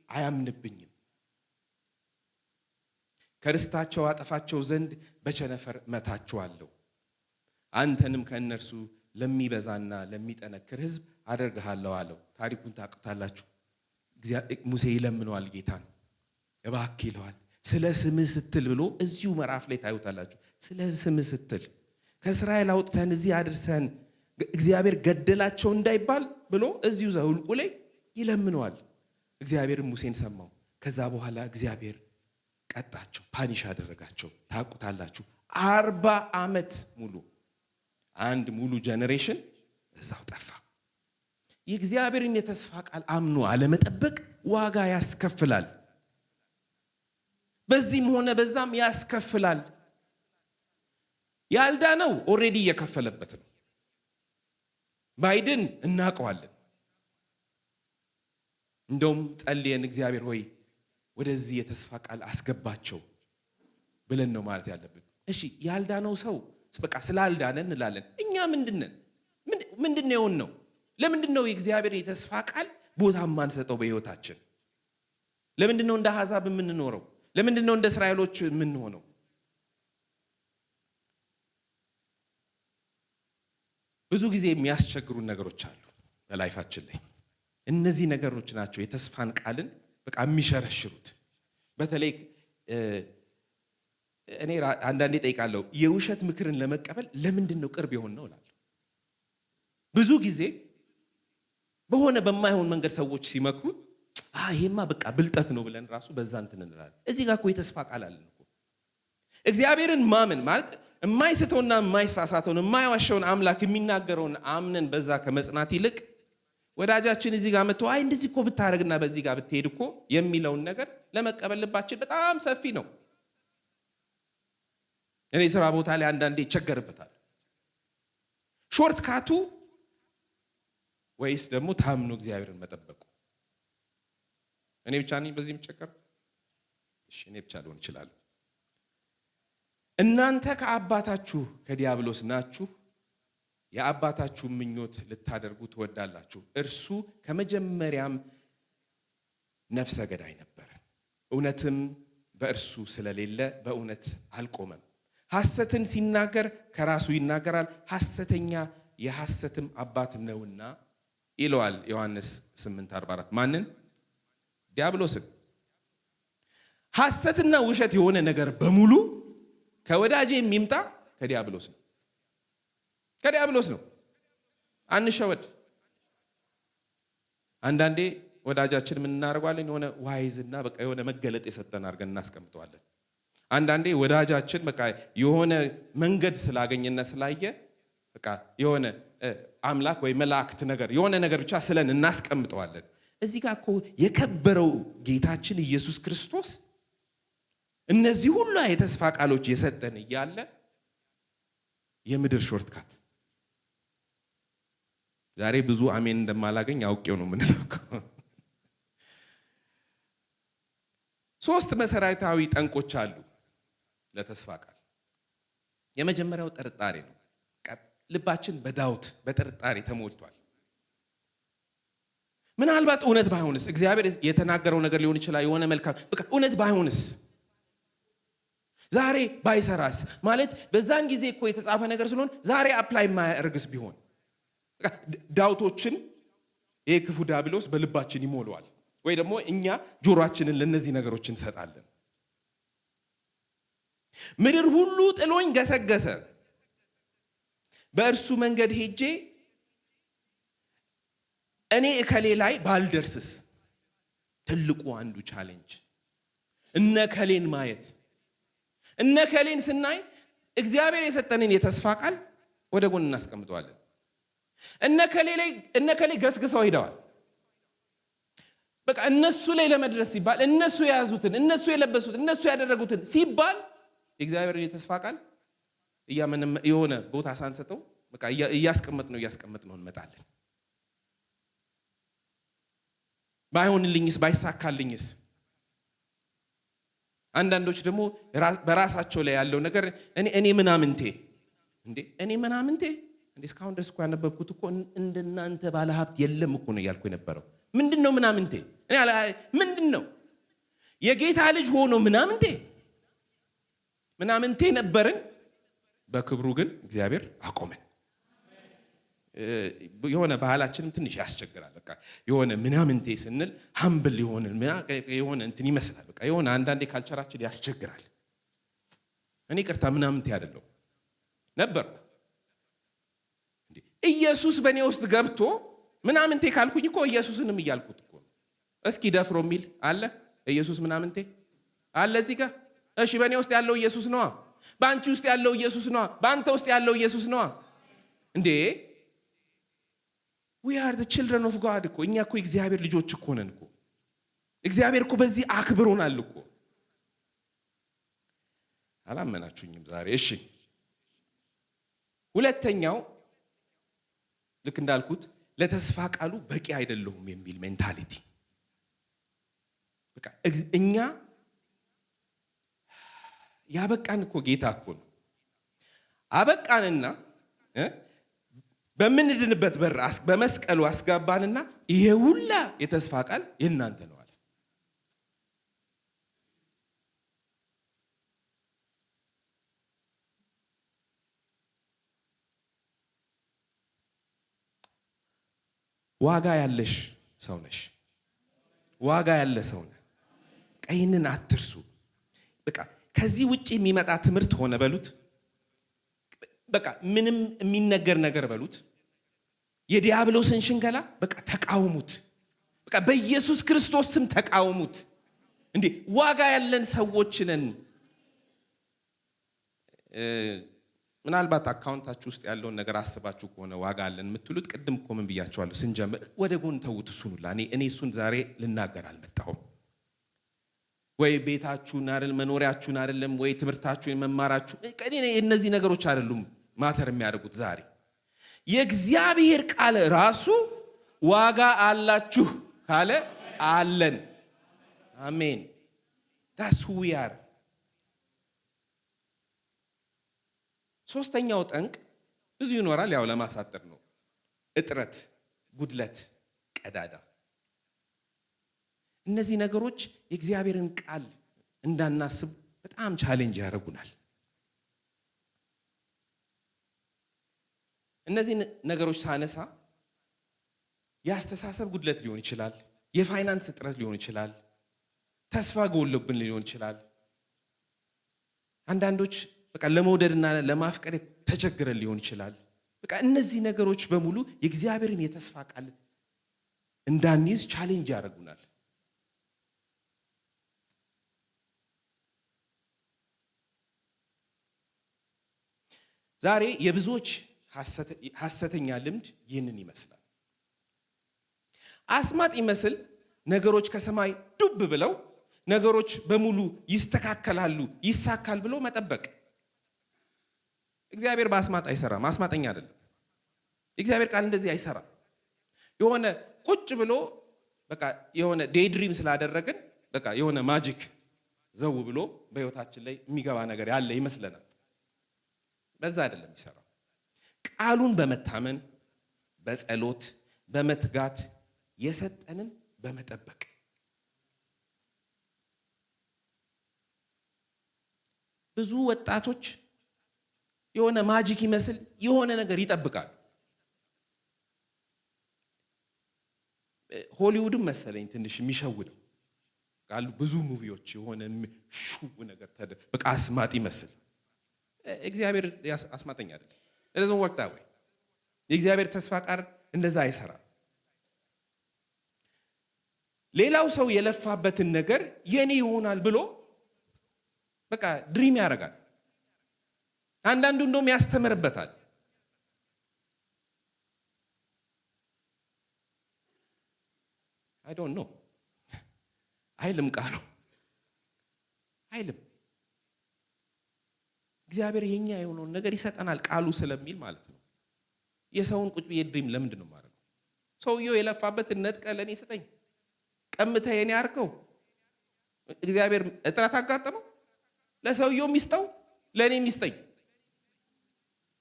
አያምንብኝም? ከርስታቸው አጠፋቸው ዘንድ በቸነፈር እመታቸዋለሁ። አንተንም ከእነርሱ ለሚበዛና ለሚጠነክር ሕዝብ አደርግሃለሁ አለው። ታሪኩን ታውቁታላችሁ። ሙሴ ይለምነዋል ጌታን፣ እባክህ ይለዋል። ስለ ስምህ ስትል ብሎ እዚሁ ምዕራፍ ላይ ታዩታላችሁ። ስለ ስምህ ስትል ከእስራኤል አውጥተን እዚህ አድርሰን እግዚአብሔር ገደላቸው እንዳይባል ብሎ እዚሁ ዘኍልቍ ላይ ይለምነዋል። እግዚአብሔር ሙሴን ሰማው። ከዛ በኋላ እግዚአብሔር ቀጣቸው፣ punish አደረጋቸው። ታውቁታላችሁ። 40 ዓመት ሙሉ አንድ ሙሉ generation እዛው ጠፋ። የእግዚአብሔርን የተስፋ ቃል አምኖ አለመጠበቅ ዋጋ ያስከፍላል። በዚህም ሆነ በዛም ያስከፍላል። ያልዳነው already እየከፈለበት ነው። ባይድን እናውቀዋለን። እንደውም ጸልየን እግዚአብሔር ሆይ ወደዚህ የተስፋ ቃል አስገባቸው ብለን ነው ማለት ያለብን። እሺ ያልዳነው ሰው በቃ ስላልዳነ እንላለን። እኛ ምንድነን? ምንድነው የሆነው? ለምንድነው የእግዚአብሔር የተስፋ ቃል ቦታ የማንሰጠው በህይወታችን? ለምንድነው እንደ አሕዛብ የምንኖረው? ለምንድነው እንደ እስራኤሎች የምንሆነው? ብዙ ጊዜ የሚያስቸግሩን ነገሮች አሉ በላይፋችን ላይ። እነዚህ ነገሮች ናቸው የተስፋን ቃልን በቃ የሚሸረሽሩት። በተለይ እኔ አንዳንዴ እጠይቃለሁ፣ የውሸት ምክርን ለመቀበል ለምንድን ነው ቅርብ የሆንነው እላለሁ። ብዙ ጊዜ በሆነ በማይሆን መንገድ ሰዎች ሲመክሩ ይሄማ በቃ ብልጠት ነው ብለን ራሱ በዛ እንትን እንላለን። እዚህ ጋር እኮ የተስፋ ቃል አለን እኮ። እግዚአብሔርን ማመን ማለት የማይስተውና የማይሳሳተውን የማይዋሸውን አምላክ የሚናገረውን አምነን በዛ ከመጽናት ይልቅ ወዳጃችን እዚህ ጋር መጥቶ አይ እንደዚህ እኮ ብታረግና በዚህ ጋር ብትሄድ እኮ የሚለውን ነገር ለመቀበል ልባችን በጣም ሰፊ ነው። እኔ ስራ ቦታ ላይ አንዳንዴ ይቸገርበታል። shortcut ኡ ወይስ ደግሞ ታምኖ እግዚአብሔርን መጠበቁ? እኔ ብቻ ነኝ በዚህ የምቸገር? እሺ፣ እኔ ብቻ ልሆን እችላለሁ። እናንተ ከአባታችሁ ከዲያብሎስ ናችሁ፣ የአባታችሁ ምኞት ልታደርጉ ትወዳላችሁ። እርሱ ከመጀመሪያም ነፍሰ ገዳይ ነበር፣ እውነትም በእርሱ ስለሌለ በእውነት አልቆመም። ሐሰትን ሲናገር ከራሱ ይናገራል፣ ሐሰተኛ የሐሰትም አባት ነውና ይለዋል ዮሐንስ 8:44። ማንን? ዲያብሎስን። ሐሰትና ውሸት የሆነ ነገር በሙሉ ከወዳጄ የሚምጣ ከዲያብሎስ ነው፣ ከዲያብሎስ ነው። አንሸወድ። አንዳንዴ ወዳጃችን ምን እናደርገዋለን? የሆነ wise ና በቃ የሆነ መገለጥ የሰጠን አድርገን እናስቀምጠዋለን። አንዳንዴ ወዳጃችን በቃ የሆነ መንገድ ስላገኘና ስላየ በቃ የሆነ አምላክ ወይ መላእክት ነገር የሆነ ነገር ብቻ ስለን እናስቀምጠዋለን። እዚህ ጋር እኮ የከበረው ጌታችን ኢየሱስ ክርስቶስ እነዚህ ሁሉ የተስፋ ቃሎች የሰጠን እያለ የምድር shortcut። ዛሬ ብዙ አሜን እንደማላገኝ አውቄው ነው የምንሰብከው። ሶስት መሰረታዊ ጠንቆች አሉ ለተስፋ ቃል። የመጀመሪያው ጥርጣሬ ነው። ልባችን በዳውት በጥርጣሬ ተሞልቷል። ምናልባት እውነት ባይሆንስ? እግዚአብሔር የተናገረው ነገር ሊሆን ይችላል። የሆነ መልካም በቃ እውነት ባይሆንስ? ዛሬ ባይሰራስ? ማለት በዛን ጊዜ እኮ የተጻፈ ነገር ስለሆነ ዛሬ apply የማያደርግስ ቢሆን? ዳውቶችን ይህ ክፉ ዲያብሎስ በልባችን ይሞላዋል፣ ወይ ደግሞ እኛ ጆሮአችንን ለእነዚህ ነገሮች እንሰጣለን። ምድር ሁሉ ጥሎኝ ገሰገሰ፣ በእርሱ መንገድ ሄጄ እኔ እከሌ ላይ ባልደርስስ? ትልቁ አንዱ challenge እነ እከሌን ማየት። እነ እከሌን ስናይ እግዚአብሔር የሰጠንን የተስፋ ቃል ወደ ጎን እናስቀምጠዋለን። እነ እከሌ ገስግሰው ሄደዋል። በቃ እነሱ ላይ ለመድረስ ሲባል፣ እነሱ የያዙትን፣ እነሱ የለበሱትን፣ እነሱ ያደረጉትን ሲባል የእግዚአብሔርን የተስፋ ቃል የሆነ ቦታ ሳንሰጠው በቃ እያስቀመጥነው እያስቀመጥነው እንመጣለን። ባይሆንልኝስ? ባይሳካልኝስ? አንዳንዶች ደግሞ በራሳቸው ላይ ያለው ነገር እኔ ምናምንቴ እንዴ፣ እኔ ምናምንቴ እንዴ፣ እስካሁን ድረስ እኮ ያነበብኩት እኮ እንደናንተ ባለሀብት የለም እኮ ነው እያልኩ የነበረው። ምንድን ነው ምናምንቴ? ምንድን ነው የጌታ ልጅ ሆኖ ምናምንቴ? ምናምንቴ ነበርን፣ በክብሩ ግን እግዚአብሔር አቆመን። የሆነ ባህላችንም ትንሽ ያስቸግራል። በቃ የሆነ ምናምንቴ ስንል humble የሆነ እንትን ይመስላል። በቃ የሆነ አንዳንዴ culture ኣችን ያስቸግራል። እኔ ይቅርታ ምናምንቴ አይደለሁም፣ ነበርኩ። ኢየሱስ በእኔ ውስጥ ገብቶ ምናምንቴ ካልኩኝ እኮ ኢየሱስንም እያልኩት እኮ ነው። እስኪ ደፍሮ የሚል አለ? ኢየሱስ ምናምንቴ አለ እዚህ ጋር? እሺ፣ በእኔ ውስጥ ያለው ኢየሱስ ነዋ። በአንቺ ውስጥ ያለው ኢየሱስ ነዋ። በአንተ ውስጥ ያለው ኢየሱስ ነዋ። እንዴ፣ we are the children of God እኮ። እኛ እኮ የእግዚአብሔር ልጆች እኮ ነን እኮ። እግዚአብሔር እኮ በዚህ አክብሮናል እኮ። አላመናችሁኝም ዛሬ። እሺ፣ ሁለተኛው ልክ እንዳልኩት ለተስፋ ቃሉ በቂ አይደለሁም የሚል mentality። በቃ እኛ ያበቃን እኮ ጌታ እኮ ነው። አበቃንና በምንድንበት በር በመስቀሉ አስገባንና ይሄ ሁላ የተስፋ ቃል የእናንተ ነው አለ። ዋጋ ያለሽ ሰው ነሽ። ዋጋ ያለ ሰው ነህ። ይህንን አትርሱ። በቃ ከዚህ ውጭ የሚመጣ ትምህርት ሆነ በሉት፣ በቃ ምንም የሚነገር ነገር በሉት፣ የዲያብሎስን ሽንገላ በቃ ተቃውሙት። በቃ በኢየሱስ ክርስቶስ ስም ተቃውሙት። እንዴ፣ ዋጋ ያለን ሰዎች ነን። ምናልባት account ኣችሁ ውስጥ ያለውን ነገር አስባችሁ ከሆነ ዋጋ አለን የምትሉት፣ ቅድም እኮ ምን ብያችኋለሁ ስንጀምር? ወደ ጎን ተዉት እሱን ሁላ። እኔ እሱን ዛሬ ልናገር አልመጣሁም። ወይ ቤታችሁን አይደል፣ መኖሪያችሁን አይደለም፣ ወይ ትምህርታችሁን መማራችሁ፣ እኔ እነዚህ ነገሮች አይደሉም matter የሚያደርጉት። ዛሬ የእግዚአብሔር ቃል ራሱ ዋጋ አላችሁ ካለ አለን። አሜን። That's who we are። ሶስተኛው ጠንቅ ብዙ ይኖራል፣ ያው ለማሳጠር ነው። እጥረት፣ ጉድለት፣ ቀዳዳ። እነዚህ ነገሮች የእግዚአብሔርን ቃል እንዳናስብ በጣም challenge ያደርጉናል። እነዚህ ነገሮች ሳነሳ የአስተሳሰብ ጉድለት ሊሆን ይችላል፣ የፋይናንስ እጥረት ሊሆን ይችላል፣ ተስፋ ጎሎብን ሊሆን ይችላል። አንዳንዶች በቃ ለመውደድና ለማፍቀር ተቸግረን ሊሆን ይችላል። በቃ እነዚህ ነገሮች በሙሉ የእግዚአብሔርን የተስፋ ቃል እንዳንይዝ challenge ያደርጉናል። ዛሬ የብዙዎች ሐሰተኛ ልምድ ይህንን ይመስላል። አስማት ይመስል ነገሮች ከሰማይ ዱብ ብለው ነገሮች በሙሉ ይስተካከላሉ፣ ይሳካል ብሎ መጠበቅ። እግዚአብሔር በአስማት አይሰራም። አስማተኛ አይደለም። የእግዚአብሔር ቃል እንደዚህ አይሰራም። የሆነ ቁጭ ብሎ በቃ የሆነ daydream ስላደረግን በቃ የሆነ magic ዘው ብሎ በህይወታችን ላይ የሚገባ ነገር ያለ ይመስለናል። በዛ አይደለም የሚሰራው። ቃሉን በመታመን፣ በጸሎት፣ በመትጋት፣ የሰጠንን በመጠበቅ። ብዙ ወጣቶች የሆነ magic ይመስል የሆነ ነገር ይጠብቃሉ። ሆሊውድም መሰለኝ ትንሽ የሚሸውደው ቃሉ፣ ብዙ movie ዎች የሆነ ሹ ነገር፣ በቃ አስማጥ ይመስል። እግዚአብሔር አስማተኛ አይደለም። Doesn't work that way። የእግዚአብሔር ተስፋ ቃል እንደዛ አይሰራም። ሌላው ሰው የለፋበትን ነገር የኔ ይሆናል ብሎ በቃ dream ያደርጋል። አንዳንዱ እንደውም ያስተምርበታል። I don't know፣ አይልም፣ ቃሉ አይልም። እግዚአብሔር የኛ የሆነውን ነገር ይሰጠናል ቃሉ ስለሚል ማለት ነው። የሰውን ቁጭ ብዬ dream ለምንድን ነው የማደርገው? ሰውየው የለፋበትን ነጥቀህ ለእኔ ስጠኝ፣ ቀምተህ የኔ አድርገው። እግዚአብሔር እጥረት አጋጠመው? ለሰውየው የሚስጠው ለእኔ የሚስጠኝ።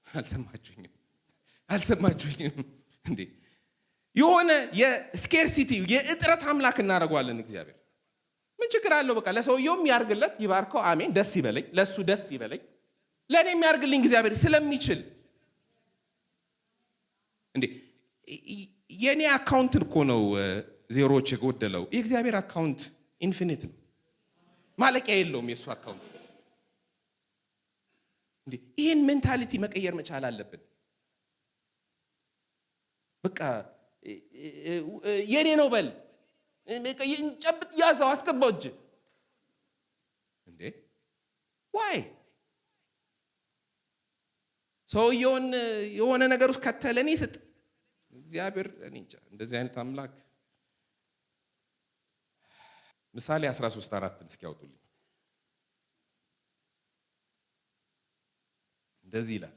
አልሰማችሁኝም? አልሰማችሁኝም እንዴ? የሆነ የ scarcity፣ የእጥረት አምላክ እናደርገዋለን። እግዚአብሔር ምን ችግር አለው? በቃ ለሰውየውም ያርግለት፣ ይባርከው፣ አሜን፣ ደስ ይበለኝ፣ ለእሱ ደስ ይበለኝ። ለእኔ የሚያርግልኝ እግዚአብሔር ስለሚችል። እንዴ፣ የእኔ account እኮ ነው ዜሮዎች የጎደለው። የእግዚአብሔር account infinite ነው፣ ማለቂያ የለውም የእሱ account። እንዴ፣ ይህን mentality መቀየር መቻል አለብን። በቃ የኔ ነው በል፣ ጨብጥ፣ ያዘው፣ አስገባው እጅ። እንዴ፣ why ሰውየውን የሆነ ነገር ውስጥ ከተህ ለእኔ ስጥ? እግዚአብሔር እኔ እንጃ እንደዚህ አይነት አምላክ። ምሳሌ 13:4ን እስኪ ያውጡልኝ። እንደዚህ ይላል፣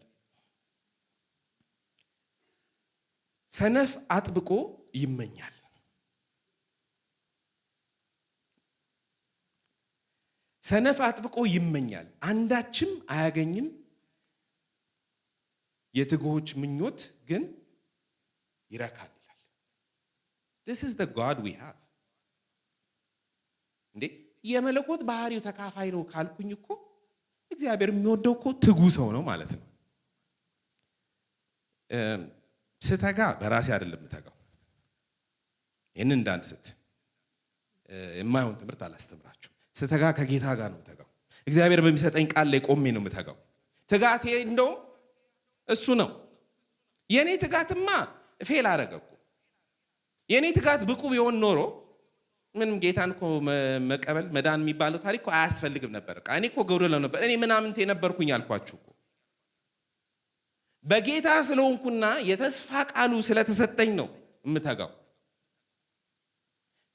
ሰነፍ አጥብቆ ይመኛል። ሰነፍ አጥብቆ ይመኛል፣ አንዳችም አያገኝም። የትጉሆች ምኞት ግን ይረካል ይላል። This is the God we have። እንዴ፣ የመለኮት ባህሪው ተካፋይ ነው ካልኩኝ እኮ እግዚአብሔር የሚወደው እኮ ትጉ ሰው ነው ማለት ነው። ስተጋ በራሴ አይደለም የምተጋው። ይህን እንዳንስት፣ የማይሆን ትምህርት አላስተምራችሁም። ስተጋ ከጌታ ጋር ነው የምተጋው። እግዚአብሔር በሚሰጠኝ ቃል ላይ ቆሜ ነው የምተጋው። ትጋቴ እንደውም እሱ ነው። የእኔ ትጋትማ fail አደረገ እኮ። የእኔ ትጋት ብቁ ቢሆን ኖሮ ምንም ጌታን እኮ መቀበል፣ መዳን የሚባለው ታሪክ እኮ አያስፈልግም ነበር። እኔ እኮ ጎደሎ ነበር። እኔ ምናምንቴ ነበርኩኝ አልኳችሁ እኮ። በጌታ ስለሆንኩና የተስፋ ቃሉ ስለተሰጠኝ ነው የምተጋው።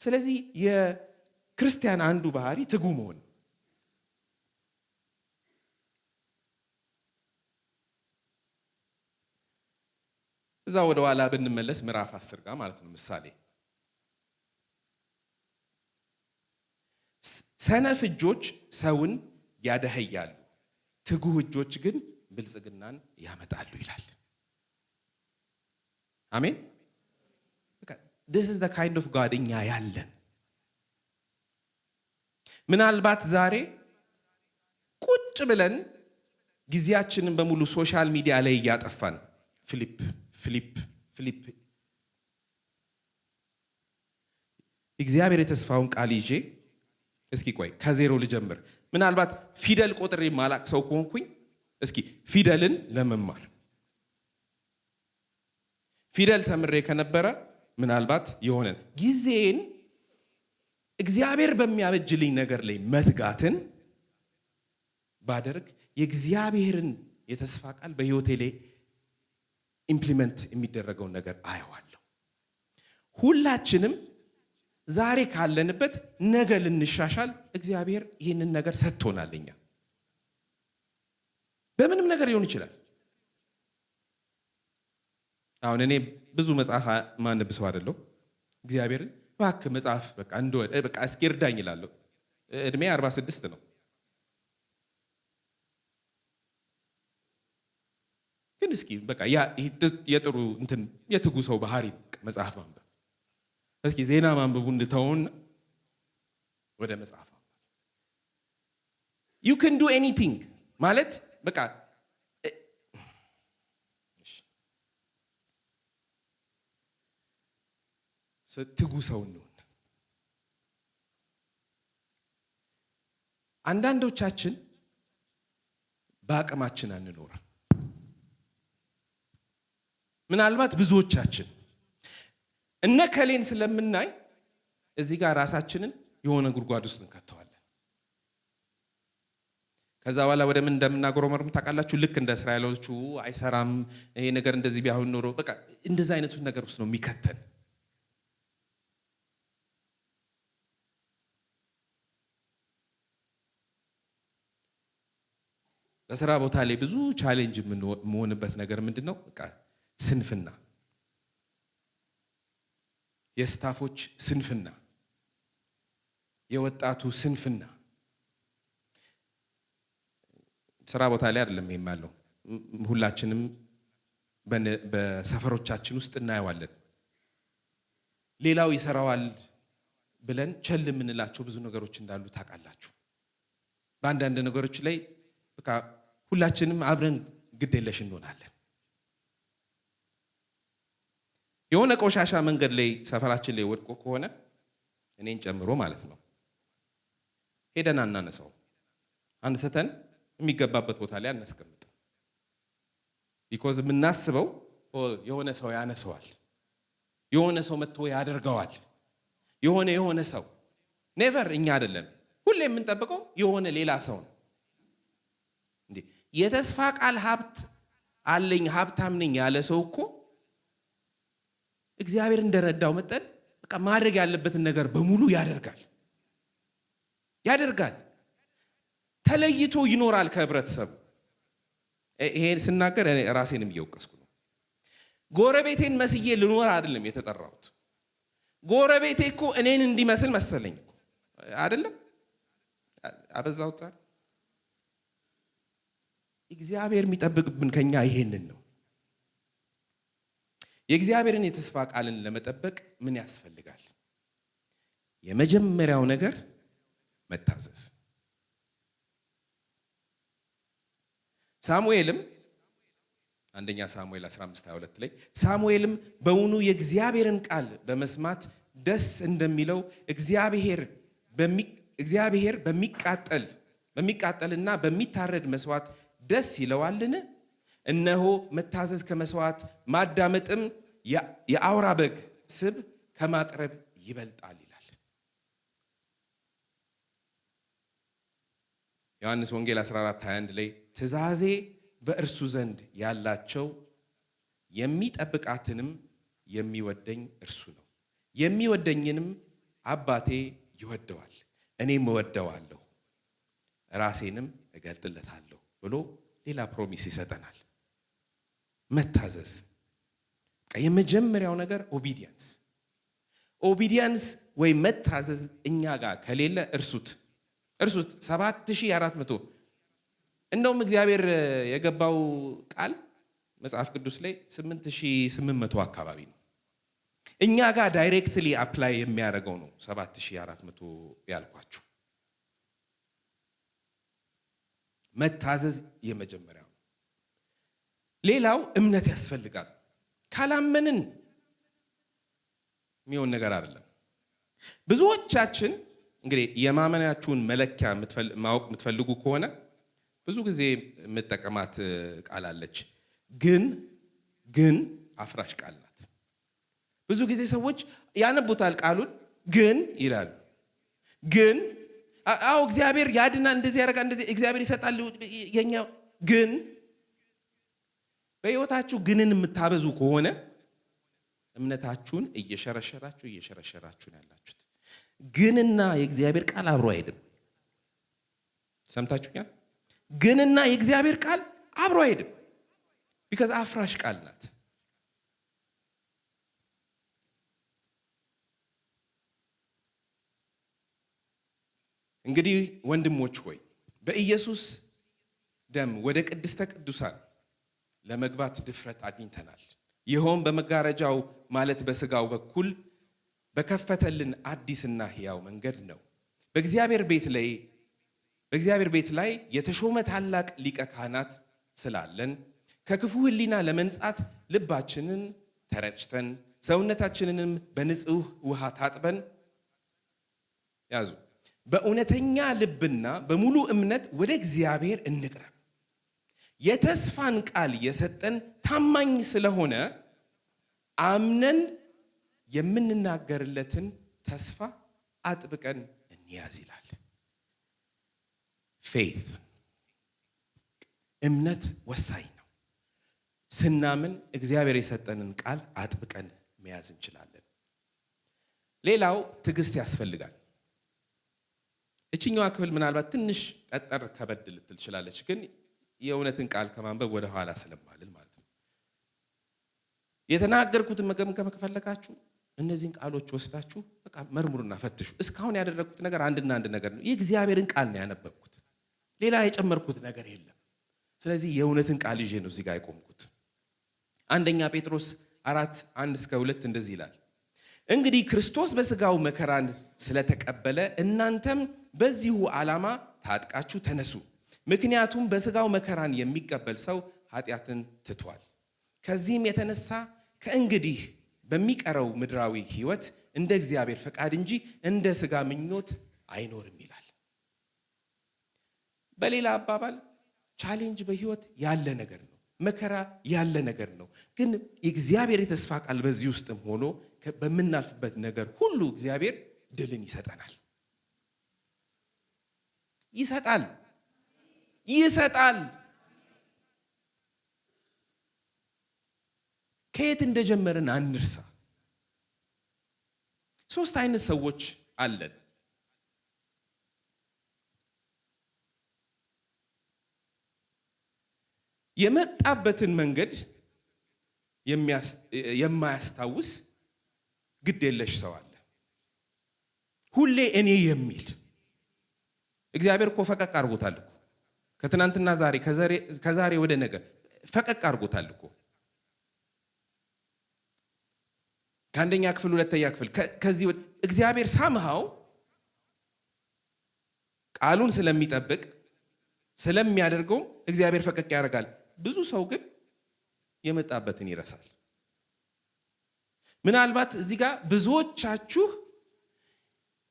ስለዚህ የክርስቲያን አንዱ ባህሪ ትጉ መሆን። እዛ ወደ ኋላ ብንመለስ ምዕራፍ 10 ጋር ማለት ነው ምሳሌ ሰነፍ እጆች ሰውን ያደኸያሉ፣ ትጉህ እጆች ግን ብልጽግናን ያመጣሉ ይላል። አሜን። This is the kind of God እኛ ያለን። ምናልባት ዛሬ ቁጭ ብለን ጊዜያችንን በሙሉ social media ላይ እያጠፋን flip flip flip፣ እግዚአብሔር የተስፋውን ቃል ይዤ እስኪ ቆይ ከዜሮ ልጀምር። ምናልባት ፊደል ቆጥሬ ማላቅ ሰው ከሆንኩኝ እስኪ ፊደልን ለመማር ፊደል ተምሬ ከነበረ ምናልባት የሆነ ጊዜን እግዚአብሔር በሚያበጅልኝ ነገር ላይ መትጋትን ባደርግ የእግዚአብሔርን የተስፋ ቃል በሕይወቴ ላይ implement የሚደረገውን ነገር አየዋለሁ። ሁላችንም ዛሬ ካለንበት ነገ ልንሻሻል እግዚአብሔር ይህንን ነገር ሰጥቶናል። እኛ በምንም ነገር ሊሆን ይችላል። አሁን እኔ ብዙ መጽሐፍ ማነብ ሰው አይደለሁ። እግዚአብሔርን እባክህ መጽሐፍ በቃ እንደወደ በቃ እስኪ እርዳኝ እላለሁ። እድሜ 46 ነው። ግን እስኪ በቃ ያ የጥሩ እንትን የትጉ ሰው ባህሪ መጽሐፍ ማንበብ፣ እስኪ ዜና ማንበቡ እንድተውና ወደ መጽሐፍ ማንበብ። You can do anything ማለት በቃ ትጉ ሰው እንሁን። አንዳንዶቻችን በአቅማችን አንኖርም። ምናልባት ብዙዎቻችን እነ ከሌን ስለምናይ እዚህ ጋር ራሳችንን የሆነ ጉድጓድ ውስጥ እንከተዋለን። ከዛ በኋላ ወደ ምን እንደምናጎረመርም ታውቃላችሁ። ልክ እንደ እስራኤሎቹ አይሰራም ይሄ ነገር እንደዚህ ቢሆን ኖሮ በቃ እንደዛ አይነቱ ነገር ውስጥ ነው የሚከተን። በስራ ቦታ ላይ ብዙ challenge የምንሆንበት ነገር ምንድነው? በቃ ስንፍና፣ የ staff ኦች ስንፍና፣ የወጣቱ ስንፍና። ስራ ቦታ ላይ አይደለም ይሄም ያለው፣ ሁላችንም በሰፈሮቻችን ውስጥ እናየዋለን። ሌላው ይሰራዋል ብለን ቸል የምንላቸው ብዙ ነገሮች እንዳሉ ታውቃላችሁ። በአንዳንድ ነገሮች ላይ በቃ ሁላችንም አብረን ግድ የለሽ እንሆናለን። የሆነ ቆሻሻ መንገድ ላይ ሰፈራችን ላይ ወድቆ ከሆነ እኔን ጨምሮ ማለት ነው ሄደን አናነሳው፣ አንስተን የሚገባበት ቦታ ላይ አናስቀምጥም። Because የምናስበው የሆነ ሰው ያነሰዋል፣ የሆነ ሰው መጥቶ ያደርገዋል፣ የሆነ ሰው never፣ እኛ አይደለም። ሁሌ የምንጠብቀው የሆነ ሌላ ሰው ነው። እንዴ የተስፋ ቃል ሀብት አለኝ ሀብታም ነኝ ያለ ሰው እኮ እግዚአብሔር እንደረዳው መጠን በቃ ማድረግ ያለበትን ነገር በሙሉ ያደርጋል ያደርጋል። ተለይቶ ይኖራል ከህብረተሰቡ። ይሄን ስናገር እኔ ራሴንም እየወቀስኩ ነው። ጎረቤቴን መስዬ ልኖር አይደለም የተጠራሁት። ጎረቤቴ እኮ እኔን እንዲመስል መሰለኝ እኮ አይደለም። አበዛሁት ዛሬ። እግዚአብሔር የሚጠብቅብን ከኛ ይሄንን ነው። የእግዚአብሔርን የተስፋ ቃልን ለመጠበቅ ምን ያስፈልጋል? የመጀመሪያው ነገር መታዘዝ። ሳሙኤልም አንደኛ ሳሙኤል 15:22 ላይ ሳሙኤልም በውኑ የእግዚአብሔርን ቃል በመስማት ደስ እንደሚለው እግዚአብሔር በሚቃጠልና በሚታረድ መስዋዕት ደስ ይለዋልን? እነሆ መታዘዝ ከመስዋዕት ማዳመጥም የአውራ በግ ስብ ከማቅረብ ይበልጣል ይላል። ዮሐንስ ወንጌል 14:21 ላይ ትእዛዜ በእርሱ ዘንድ ያላቸው የሚጠብቃትንም የሚወደኝ እርሱ ነው፣ የሚወደኝንም አባቴ ይወደዋል፣ እኔም እወደዋለሁ፣ ራሴንም እገልጥለታለሁ ብሎ ሌላ promise ይሰጠናል። መታዘዝ። የመጀመሪያው ነገር obedience። Obedience ወይ መታዘዝ እኛ ጋር ከሌለ እርሱት፣ እርሱት። 7400 እንደውም እግዚአብሔር የገባው ቃል መጽሐፍ ቅዱስ ላይ 8800 አካባቢ ነው። እኛ ጋር directly apply የሚያደርገው ነው 7400 ያልኳችሁ። መታዘዝ የመጀመሪያው ነው። ሌላው እምነት ያስፈልጋል። ካላመንን የሚሆን ነገር አይደለም። ብዙዎቻችን እንግዲህ የማመናችሁን መለኪያ ማወቅ የምትፈልጉ ከሆነ ብዙ ጊዜ የምጠቀማት ቃል አለች። ግን ግን አፍራሽ ቃል ናት። ብዙ ጊዜ ሰዎች ያነቡታል ቃሉን፣ ግን ይላሉ። ግን አዎ እግዚአብሔር ያድና፣ እንደዚህ ያደርጋል፣ እንደዚህ እግዚአብሔር ይሰጣል፣ የኛ ግን። በሕይወታችሁ ግንን የምታበዙ ከሆነ እምነታችሁን እየሸረሸራችሁ እየሸረሸራችሁ ነው ያላችሁት። ግንና የእግዚአብሔር ቃል አብሮ አይሄድም። ሰምታችሁኛል? ግንና የእግዚአብሔር ቃል አብሮ አይሄድም። Because አፍራሽ ቃል ናት። እንግዲህ ወንድሞች ሆይ፣ በኢየሱስ ደም ወደ ቅድስተ ቅዱሳን ለመግባት ድፍረት አግኝተናል። ይኸውም በመጋረጃው ማለት በስጋው በኩል በከፈተልን አዲስና ሕያው መንገድ ነው። በእግዚአብሔር ቤት ላይ የተሾመ ታላቅ ሊቀ ካህናት ስላለን ከክፉ ሕሊና ለመንጻት ልባችንን ተረጭተን ሰውነታችንንም በንጹህ ውሃ ታጥበን፣ ያዙ፣ በእውነተኛ ልብና በሙሉ እምነት ወደ እግዚአብሔር እንቅረብ። የተስፋን ቃል የሰጠን ታማኝ ስለሆነ አምነን የምንናገርለትን ተስፋ አጥብቀን እንያዝ ይላል። Faith፣ እምነት ወሳኝ ነው። ስናምን እግዚአብሔር የሰጠንን ቃል አጥብቀን መያዝ እንችላለን። ሌላው ትዕግስት ያስፈልጋል። እችኛዋ ክፍል ምናልባት ትንሽ ጠጠር ከበድ ልትል ትችላለች፣ ግን የእውነትን ቃል ከማንበብ ወደ ኋላ ስለማልል ማለት ነው። የተናገርኩትን መገምገም ከፈለጋችሁ እነዚህን ቃሎች ወስዳችሁ በቃ መርምሩና ፈትሹ። እስካሁን ያደረግኩት ነገር አንድና አንድ ነገር ነው። የእግዚአብሔርን ቃል ነው ያነበብኩት። ሌላ የጨመርኩት ነገር የለም። ስለዚህ የእውነትን ቃል ይዤ ነው እዚህ ጋር የቆምኩት። አንደኛ ጴጥሮስ 4:1 እስከ 2 እንደዚህ ይላል። እንግዲህ ክርስቶስ በሥጋው መከራን ስለተቀበለ እናንተም በዚሁ ዓላማ ታጥቃችሁ ተነሱ። ምክንያቱም በሥጋው መከራን የሚቀበል ሰው ኃጢአትን ትቷል። ከዚህም የተነሳ ከእንግዲህ በሚቀረው ምድራዊ ሕይወት እንደ እግዚአብሔር ፈቃድ እንጂ እንደ ሥጋ ምኞት አይኖርም ይላል። በሌላ አባባል challenge በሕይወት ያለ ነገር ነው። መከራ ያለ ነገር ነው። ግን የእግዚአብሔር የተስፋ ቃል በዚህ ውስጥም ሆኖ በምናልፍበት ነገር ሁሉ እግዚአብሔር ድልን ይሰጠናል። ይሰጣል፣ ይሰጣል። ከየት እንደጀመርን አንርሳ። ሶስት አይነት ሰዎች አለን። የመጣበትን መንገድ የማያስታውስ ግድ የለሽ ሰው አለ። ሁሌ እኔ የሚል። እግዚአብሔር እኮ ፈቀቅ አድርጎታል እኮ፣ ከትናንትና ዛሬ፣ ከዛሬ ወደ ነገ ፈቀቅ አድርጎታል እኮ። ከአንደኛ ክፍል ሁለተኛ ክፍል፣ ከዚህ እግዚአብሔር somehow ቃሉን ስለሚጠብቅ ስለሚያደርገው እግዚአብሔር ፈቀቅ ያደርጋል። ብዙ ሰው ግን የመጣበትን ይረሳል። ምናልባት እዚህ ጋር ብዙዎቻችሁ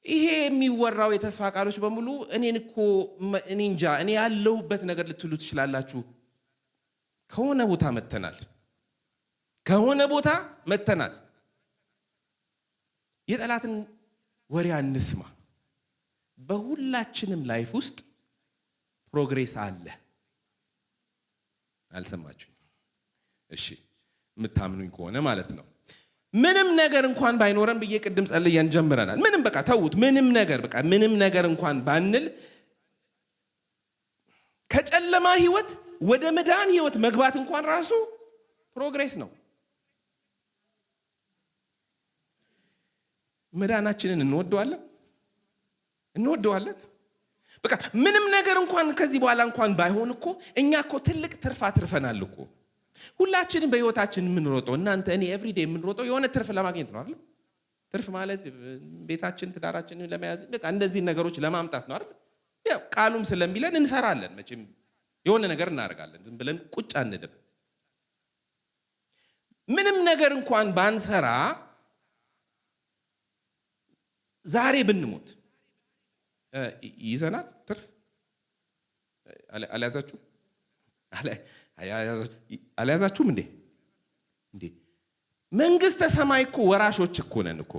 ይሄ የሚወራው የተስፋ ቃሎች በሙሉ እኔን እኮ እኔ እንጃ እኔ ያለሁበት ነገር ልትሉ ትችላላችሁ። ከሆነ ቦታ መተናል። ከሆነ ቦታ መተናል። የጠላትን ወሬ አንስማ። በሁላችንም life ውስጥ progress አለ። አልሰማችሁኝ? እሺ፣ የምታምኑኝ ከሆነ ማለት ነው። ምንም ነገር እንኳን ባይኖረን ብዬ ቅድም ጸልየን ጀምረናል። ምንም በቃ ተዉት። ምንም ነገር በቃ ምንም ነገር እንኳን ባንል ከጨለማ ህይወት ወደ መዳን ህይወት መግባት እንኳን ራሱ progress ነው። መዳናችንን እንወደዋለን እንወደዋለን። በቃ ምንም ነገር እንኳን ከዚህ በኋላ እንኳን ባይሆን እኮ እኛ እኮ ትልቅ ትርፍ አትርፈናል እኮ። ሁላችንም በህይወታችን የምንሮጠው፣ እናንተ፣ እኔ everyday የምንሮጠው የሆነ ትርፍ ለማግኘት ነው አይደል? ትርፍ ማለት ቤታችን፣ ትዳራችንን ለመያዝ፣ በቃ እንደዚህ ነገሮች ለማምጣት ነው አይደል? ያው ቃሉም ስለሚለን እንሰራለን። መቼም የሆነ ነገር እናደርጋለን። ዝም ብለን ቁጭ አንልም። ምንም ነገር እንኳን ባንሰራ ዛሬ ብንሞት ይዘናል ትርፍ። አልያዛችሁ አልያዛችሁም እንዴ? እንዴ፣ መንግስተ ሰማይ እኮ ወራሾች እኮ ነን እኮ።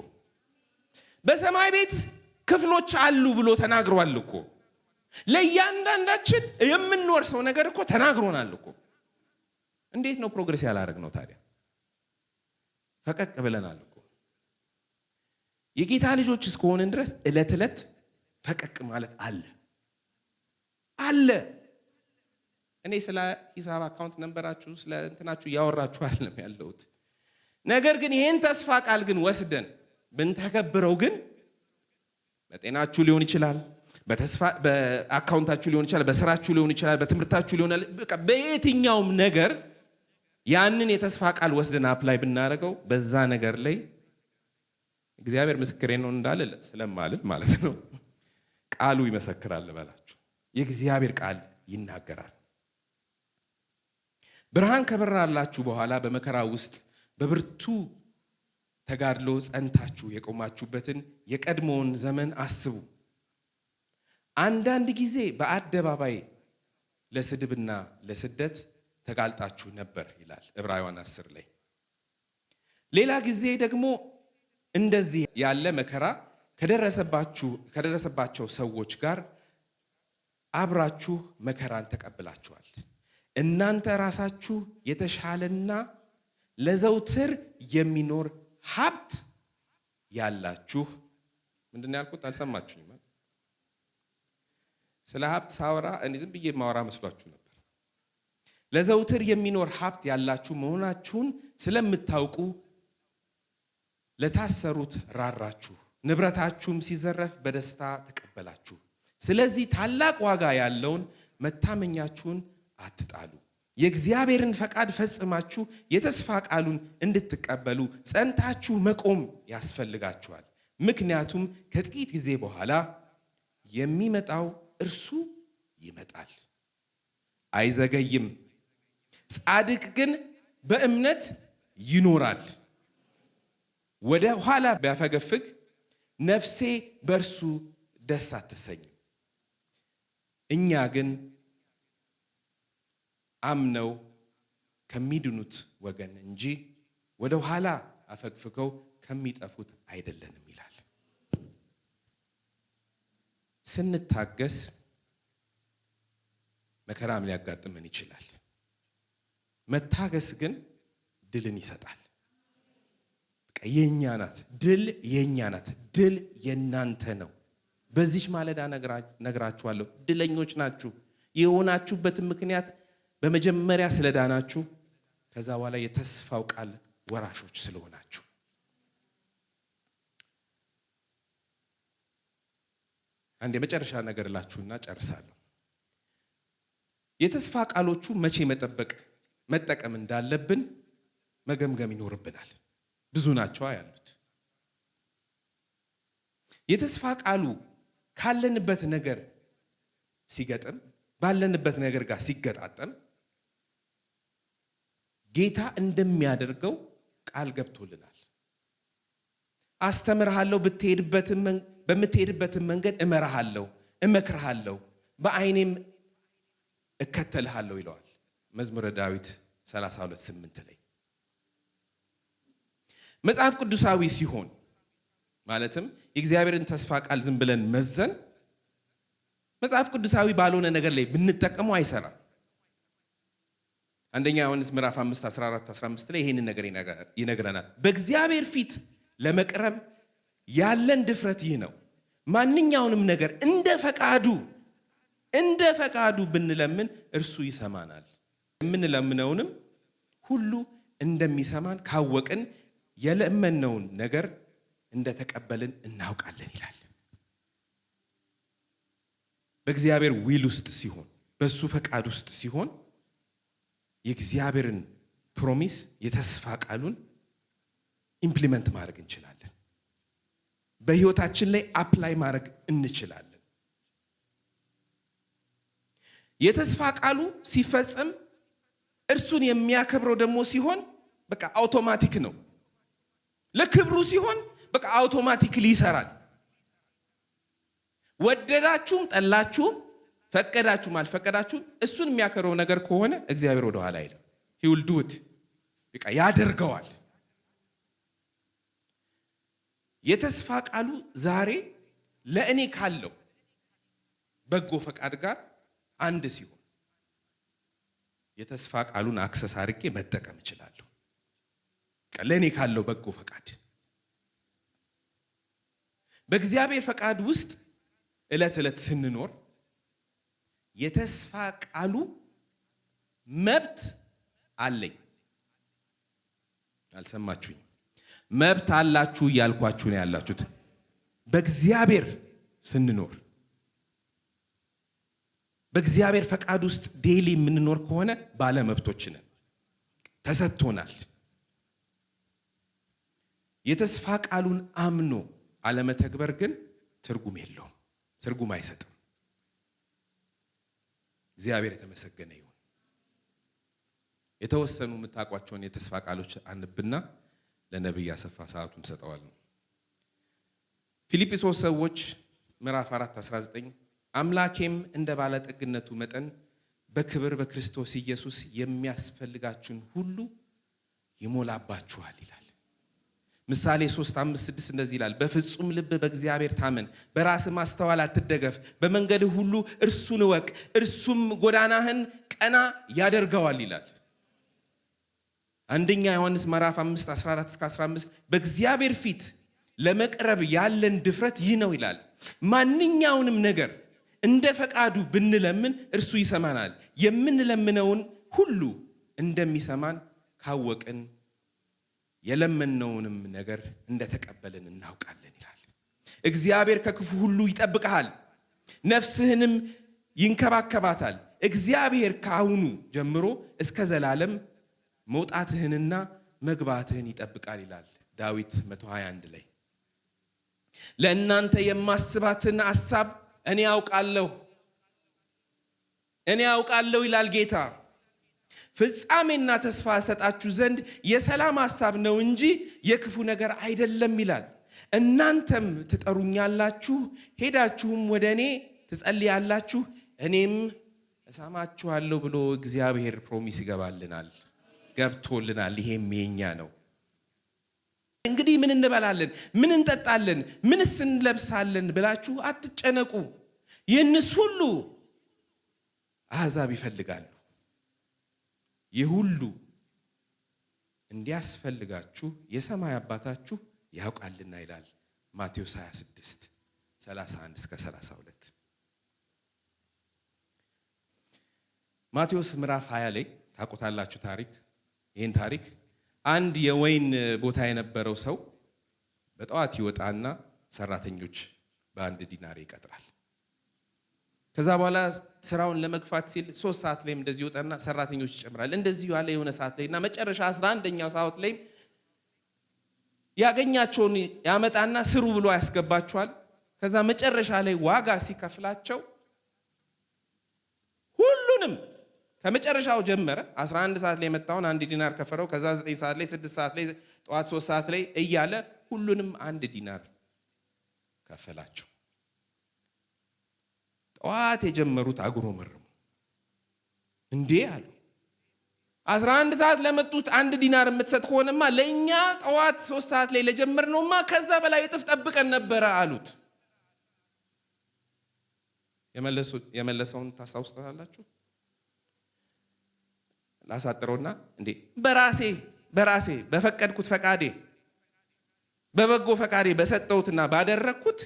በሰማይ ቤት ክፍሎች አሉ ብሎ ተናግሯል እኮ። ለእያንዳንዳችን የምንወርሰው ነገር እኮ ተናግሮናል እኮ። እንዴት ነው progress ያላረግነው ታዲያ? ፈቀቅ ብለናል እኮ። የጌታ ልጆች እስከሆንን ድረስ እለት ዕለት ፈቀቅ ማለት አለ አለ። እኔ ስለ ሂሳብ account number ኣችሁ፣ ስለ እንትናችሁ እያወራችሁ አይደለም ያለሁት። ነገር ግን ይህን ተስፋ ቃል ግን ወስደን ብንተገብረው ግን በጤናችሁ ሊሆን ይችላል፣ በተስፋ በ account ኣችሁ ሊሆን ይችላል፣ በስራችሁ ሊሆን ይችላል፣ በትምህርታችሁ ሊሆን ይችላል። በቃ በየትኛውም ነገር ያንን የተስፋ ቃል ወስደን apply ብናደርገው በዛ ነገር ላይ እግዚአብሔር ምስክሬ ነው እንዳልል ስለማልል ማለት ነው። ቃሉ ይመሰክራል በላችሁ። የእግዚአብሔር ቃል ይናገራል። ብርሃን ከበራላችሁ በኋላ በመከራ ውስጥ በብርቱ ተጋድሎ ጸንታችሁ የቆማችሁበትን የቀድሞውን ዘመን አስቡ። አንዳንድ ጊዜ በአደባባይ ለስድብና ለስደት ተጋልጣችሁ ነበር ይላል ዕብራውያን 10 ላይ። ሌላ ጊዜ ደግሞ እንደዚህ ያለ መከራ ከደረሰባቸው ሰዎች ጋር አብራችሁ መከራን ተቀብላችኋል። እናንተ ራሳችሁ የተሻለና ለዘውትር የሚኖር ሀብት ያላችሁ። ምንድን ነው ያልኩት? አልሰማችሁኝም? ስለ ሀብት ሳወራ እኔ ዝም ብዬ ማወራ መስሏችሁ ነበር። ለዘውትር የሚኖር ሀብት ያላችሁ መሆናችሁን ስለምታውቁ ለታሰሩት ራራችሁ፣ ንብረታችሁም ሲዘረፍ በደስታ ተቀበላችሁ። ስለዚህ ታላቅ ዋጋ ያለውን መታመኛችሁን አትጣሉ። የእግዚአብሔርን ፈቃድ ፈጽማችሁ የተስፋ ቃሉን እንድትቀበሉ ጸንታችሁ መቆም ያስፈልጋችኋል። ምክንያቱም ከጥቂት ጊዜ በኋላ የሚመጣው እርሱ ይመጣል፣ አይዘገይም። ጻድቅ ግን በእምነት ይኖራል። ወደ ኋላ ቢያፈገፍግ ነፍሴ በእርሱ ደስ አትሰኝም። እኛ ግን አምነው ከሚድኑት ወገን እንጂ ወደ ኋላ አፈግፍገው ከሚጠፉት አይደለንም ይላል። ስንታገስ መከራም ሊያጋጥመን ይችላል። መታገስ ግን ድልን ይሰጣል። በቃ የኛ ናት ድል፣ የኛ ናት ድል፣ የናንተ ነው። በዚች ማለዳ ነግራችኋለሁ፣ ድለኞች ናችሁ። የሆናችሁበትን ምክንያት በመጀመሪያ ስለዳናችሁ፣ ከዛ በኋላ የተስፋው ቃል ወራሾች ስለሆናችሁ። አንድ የመጨረሻ ነገር እላችሁና ጨርሳለሁ። የተስፋ ቃሎቹ መቼ መጠበቅ መጠቀም እንዳለብን መገምገም ይኖርብናል። ብዙ ናቸው ያሉት። የተስፋ ቃሉ ካለንበት ነገር ሲገጥም፣ ባለንበት ነገር ጋር ሲገጣጠም ጌታ እንደሚያደርገው ቃል ገብቶልናል። አስተምርሃለሁ፣ በምትሄድበትም መንገድ እመራሃለሁ፣ እመክርሃለሁ፣ በዓይኔም እከተልሃለሁ ይለዋል መዝሙረ ዳዊት 32:8 ላይ። መጽሐፍ ቅዱሳዊ ሲሆን፣ ማለትም የእግዚአብሔርን ተስፋ ቃል ዝም ብለን መዘን መጽሐፍ ቅዱሳዊ ባልሆነ ነገር ላይ ብንጠቀመው አይሰራም። አንደኛ ዮሐንስ ምዕራፍ 5 14 15 ላይ ይህንን ነገር ይነግረናል። በእግዚአብሔር ፊት ለመቅረብ ያለን ድፍረት ይህ ነው። ማንኛውንም ነገር እንደ ፈቃዱ ብንለምን እርሱ ይሰማናል። የምንለምነውንም ሁሉ እንደሚሰማን ካወቅን የለመነውን ነገር እንደተቀበልን እናውቃለን ይላል። በእግዚአብሔር will ውስጥ ሲሆን፣ በሱ ፈቃድ ውስጥ ሲሆን የእግዚአብሔርን promise፣ የተስፋ ቃሉን implement ማድረግ እንችላለን። በህይወታችን ላይ apply ማድረግ እንችላለን። የተስፋ ቃሉ ሲፈጸም እርሱን የሚያከብረው ደግሞ ሲሆን በቃ አውቶማቲክ ነው። ለክብሩ ሲሆን በቃ automatically ይሰራል። ወደዳችሁም ጠላችሁም፣ ፈቀዳችሁም አልፈቀዳችሁም እሱን የሚያከብረው ነገር ከሆነ እግዚአብሔር ወደ ኋላ አይልም። He will do it፣ በቃ ያደርገዋል። የተስፋ ቃሉ ዛሬ ለእኔ ካለው በጎ ፈቃድ ጋር አንድ ሲሆን የተስፋ ቃሉን access አድርጌ መጠቀም እችላለሁ። ለእኔ ካለው በጎ ፈቃድ፣ በእግዚአብሔር ፈቃድ ውስጥ ዕለት ዕለት ስንኖር የተስፋ ቃሉ መብት አለኝ። አልሰማችሁኝ? መብት አላችሁ እያልኳችሁ ነው ያላችሁት። በእግዚአብሔር ስንኖር፣ በእግዚአብሔር ፈቃድ ውስጥ daily የምንኖር ከሆነ ባለመብቶች ነን፣ ተሰጥቶናል። የተስፋ ቃሉን አምኖ አለመተግበር ግን ትርጉም የለውም፣ ትርጉም አይሰጥም። እግዚአብሔር የተመሰገነ ይሁን። የተወሰኑ የምታውቋቸውን የተስፋ ቃሎች አንብና ለነቢይ አሰፋ ሰዓቱን ሰጠዋለሁ። ፊልጵስዩስ ሰዎች ምዕራፍ 4 19፣ አምላኬም እንደ ባለጠግነቱ መጠን በክብር በክርስቶስ ኢየሱስ የሚያስፈልጋችሁን ሁሉ ይሞላባችኋል ይላል። ምሳሌ 3 5 6 እንደዚህ ይላል፣ በፍጹም ልብ በእግዚአብሔር ታመን፣ በራስህ ማስተዋል አትደገፍ፣ በመንገድህ ሁሉ እርሱን እወቅ፣ እርሱም ጎዳናህን ቀና ያደርገዋል ይላል። አንደኛ ዮሐንስ ምዕራፍ 5 14 እስከ 15፣ በእግዚአብሔር ፊት ለመቅረብ ያለን ድፍረት ይህ ነው ይላል። ማንኛውንም ነገር እንደ ፈቃዱ ብንለምን እርሱ ይሰማናል። የምንለምነውን ሁሉ እንደሚሰማን ካወቅን የለመነውንም ነገር እንደተቀበልን እናውቃለን ይላል። እግዚአብሔር ከክፉ ሁሉ ይጠብቅሃል፣ ነፍስህንም ይንከባከባታል። እግዚአብሔር ከአሁኑ ጀምሮ እስከ ዘላለም መውጣትህንና መግባትህን ይጠብቃል ይላል ዳዊት 121 ላይ። ለእናንተ የማስባትን ሐሳብ እኔ አውቃለሁ፣ እኔ አውቃለሁ ይላል ጌታ። ፍጻሜና ተስፋ እሰጣችሁ ዘንድ የሰላም ሐሳብ ነው እንጂ የክፉ ነገር አይደለም ይላል። እናንተም ትጠሩኛላችሁ፣ ሄዳችሁም ወደ እኔ ትጸልያላችሁ፣ እኔም እሰማችኋለሁ ብሎ እግዚአብሔር promise ይገባልናል፣ ገብቶልናል። ይሄም የኛ ነው። እንግዲህ ምን እንበላለን፣ ምን እንጠጣለን፣ ምንስ እንለብሳለን ብላችሁ አትጨነቁ። ይህንስ ሁሉ አሕዛብ ይፈልጋሉ። ይህ ሁሉ እንዲያስፈልጋችሁ የሰማይ አባታችሁ ያውቃልና ይላል ማቴዎስ 26 31 እስከ 32። ማቴዎስ ምዕራፍ 20 ላይ ታውቁታላችሁ ታሪክ። ይህን ታሪክ አንድ የወይን ቦታ የነበረው ሰው በጠዋት ይወጣና ሰራተኞች በ1 ዲናር ይቀጥራል። ከዛ በኋላ ስራውን ለመግፋት ሲል 3 ሰዓት ላይም እንደዚህ ይወጣና ሰራተኞች ይጨምራል። እንደዚሁ ያለ የሆነ ሰዓት ላይ እና መጨረሻ 11ኛው ሰዓት ላይ ያገኛቸውን ያመጣና ስሩ ብሎ ያስገባቸዋል። ከዛ መጨረሻ ላይ ዋጋ ሲከፍላቸው ሁሉንም ከመጨረሻው ጀመረ፣ 11 ሰዓት ላይ የመጣውን 1 ዲናር ከፈለው። ከዛ 9 ሰዓት ላይ፣ 6 ሰዓት ላይ፣ ጠዋት 3 ሰዓት ላይ እያለ ሁሉንም 1 ዲናር ከፈላቸው። ጠዋት የጀመሩት አጉረመረሙ። እንዴ አሉ፣ 11 ሰዓት ለመጡት 1 ዲናር የምትሰጥ ከሆነማ ለእኛ ጠዋት 3 ሰዓት ላይ ለጀመርነውማ ከዛ በላይ እጥፍ ጠብቀን ነበረ አሉት። የመለሰውን ታስታውሳላችሁ? ላሳጥረውና እንዴ በራሴ በራሴ በፈቀድኩት ፈቃዴ፣ በበጎ ፈቃዴ በሰጠሁትና ባደረግኩት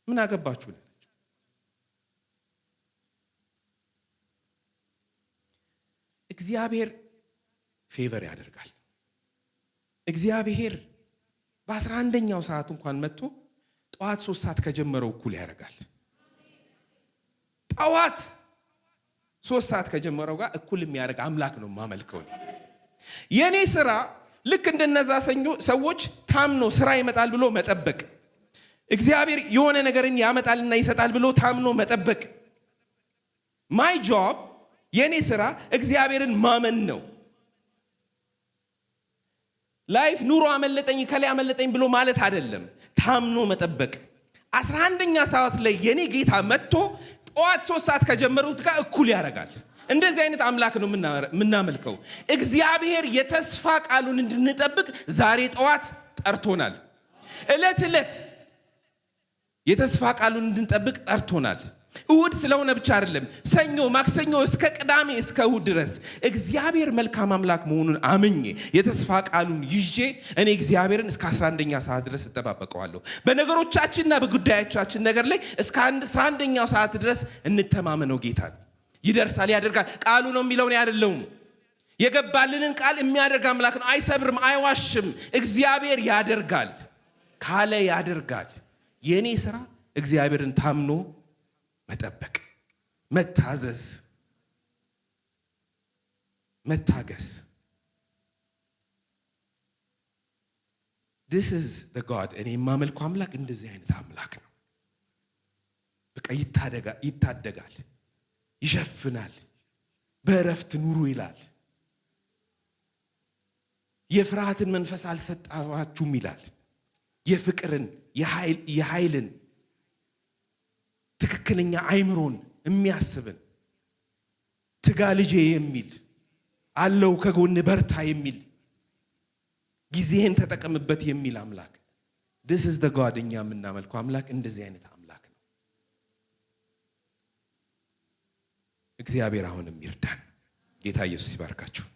ምን አገባችሁ ነው ያላቸው። እግዚአብሔር favor ያደርጋል። እግዚአብሔር በ11ኛው ሰዓት እንኳን መጥቶ ጠዋት 3 ሰዓት ከጀመረው እኩል ያደርጋል። ጠዋት 3 ሰዓት ከጀመረው ጋር እኩል የሚያደርግ አምላክ ነው የማመልከው። የኔ ስራ ልክ እንደነዛ ሰዎች ታምኖ ስራ ይመጣል ብሎ መጠበቅ፣ እግዚአብሔር የሆነ ነገርን ያመጣልና ይሰጣል ብሎ ታምኖ መጠበቅ። My job፣ የኔ ስራ እግዚአብሔርን ማመን ነው። Life ኑሮ አመለጠኝ ከላይ አመለጠኝ ብሎ ማለት አይደለም። ታምኖ መጠበቅ። 11ኛ ሰዓት ላይ የኔ ጌታ መጥቶ ጠዋት 3 ሰዓት ከጀመሩት ጋር እኩል ያደርጋል። እንደዚህ አይነት አምላክ ነው የምናመልከው። እግዚአብሔር የተስፋ ቃሉን እንድንጠብቅ ዛሬ ጠዋት ጠርቶናል። ዕለት ዕለት የተስፋ ቃሉን እንድንጠብቅ ጠርቶናል። እሁድ ስለሆነ ብቻ አይደለም። ሰኞ፣ ማክሰኞ እስከ ቅዳሜ እስከ እሁድ ድረስ እግዚአብሔር መልካም አምላክ መሆኑን አምኜ የተስፋ ቃሉን ይዤ እኔ እግዚአብሔርን እስከ 11ኛ ሰዓት ድረስ እጠባበቀዋለሁ። በነገሮቻችንና በጉዳዮቻችን ነገር ላይ እስከ 11ኛው ሰዓት ድረስ እንተማመነው። ጌታን ይደርሳል፣ ያደርጋል። ቃሉ ነው የሚለው፣ እኔ አይደለሁም። የገባልንን ቃል የሚያደርግ አምላክ ነው። አይሰብርም፣ አይዋሽም። እግዚአብሔር ያደርጋል ካለ ያደርጋል። የእኔ ስራ እግዚአብሔርን ታምኖ መጠበቅ፣ መታዘዝ፣ መታገስ። This is the God። እኔ የማመልከው አምላክ እንደዚህ አይነት አምላክ ነው። በቃ ይታደጋል፣ ይሸፍናል፣ በእረፍት ኑሩ ይላል። የፍርሃትን መንፈስ አልሰጣችሁም ይላል። የፍቅርን፣ የኃይልን፣ ትክክለኛ አይምሮን የሚያስብን፣ ትጋ ልጄ የሚል፣ አለው ከጎን በርታ የሚል፣ ጊዜህን ተጠቀምበት የሚል አምላክ። This is the God። እኛ የምናመልከው አምላክ እንደዚህ አይነት አምላክ ነው። እግዚአብሔር አሁንም ይርዳን። ጌታ ኢየሱስ ይባርካችሁ።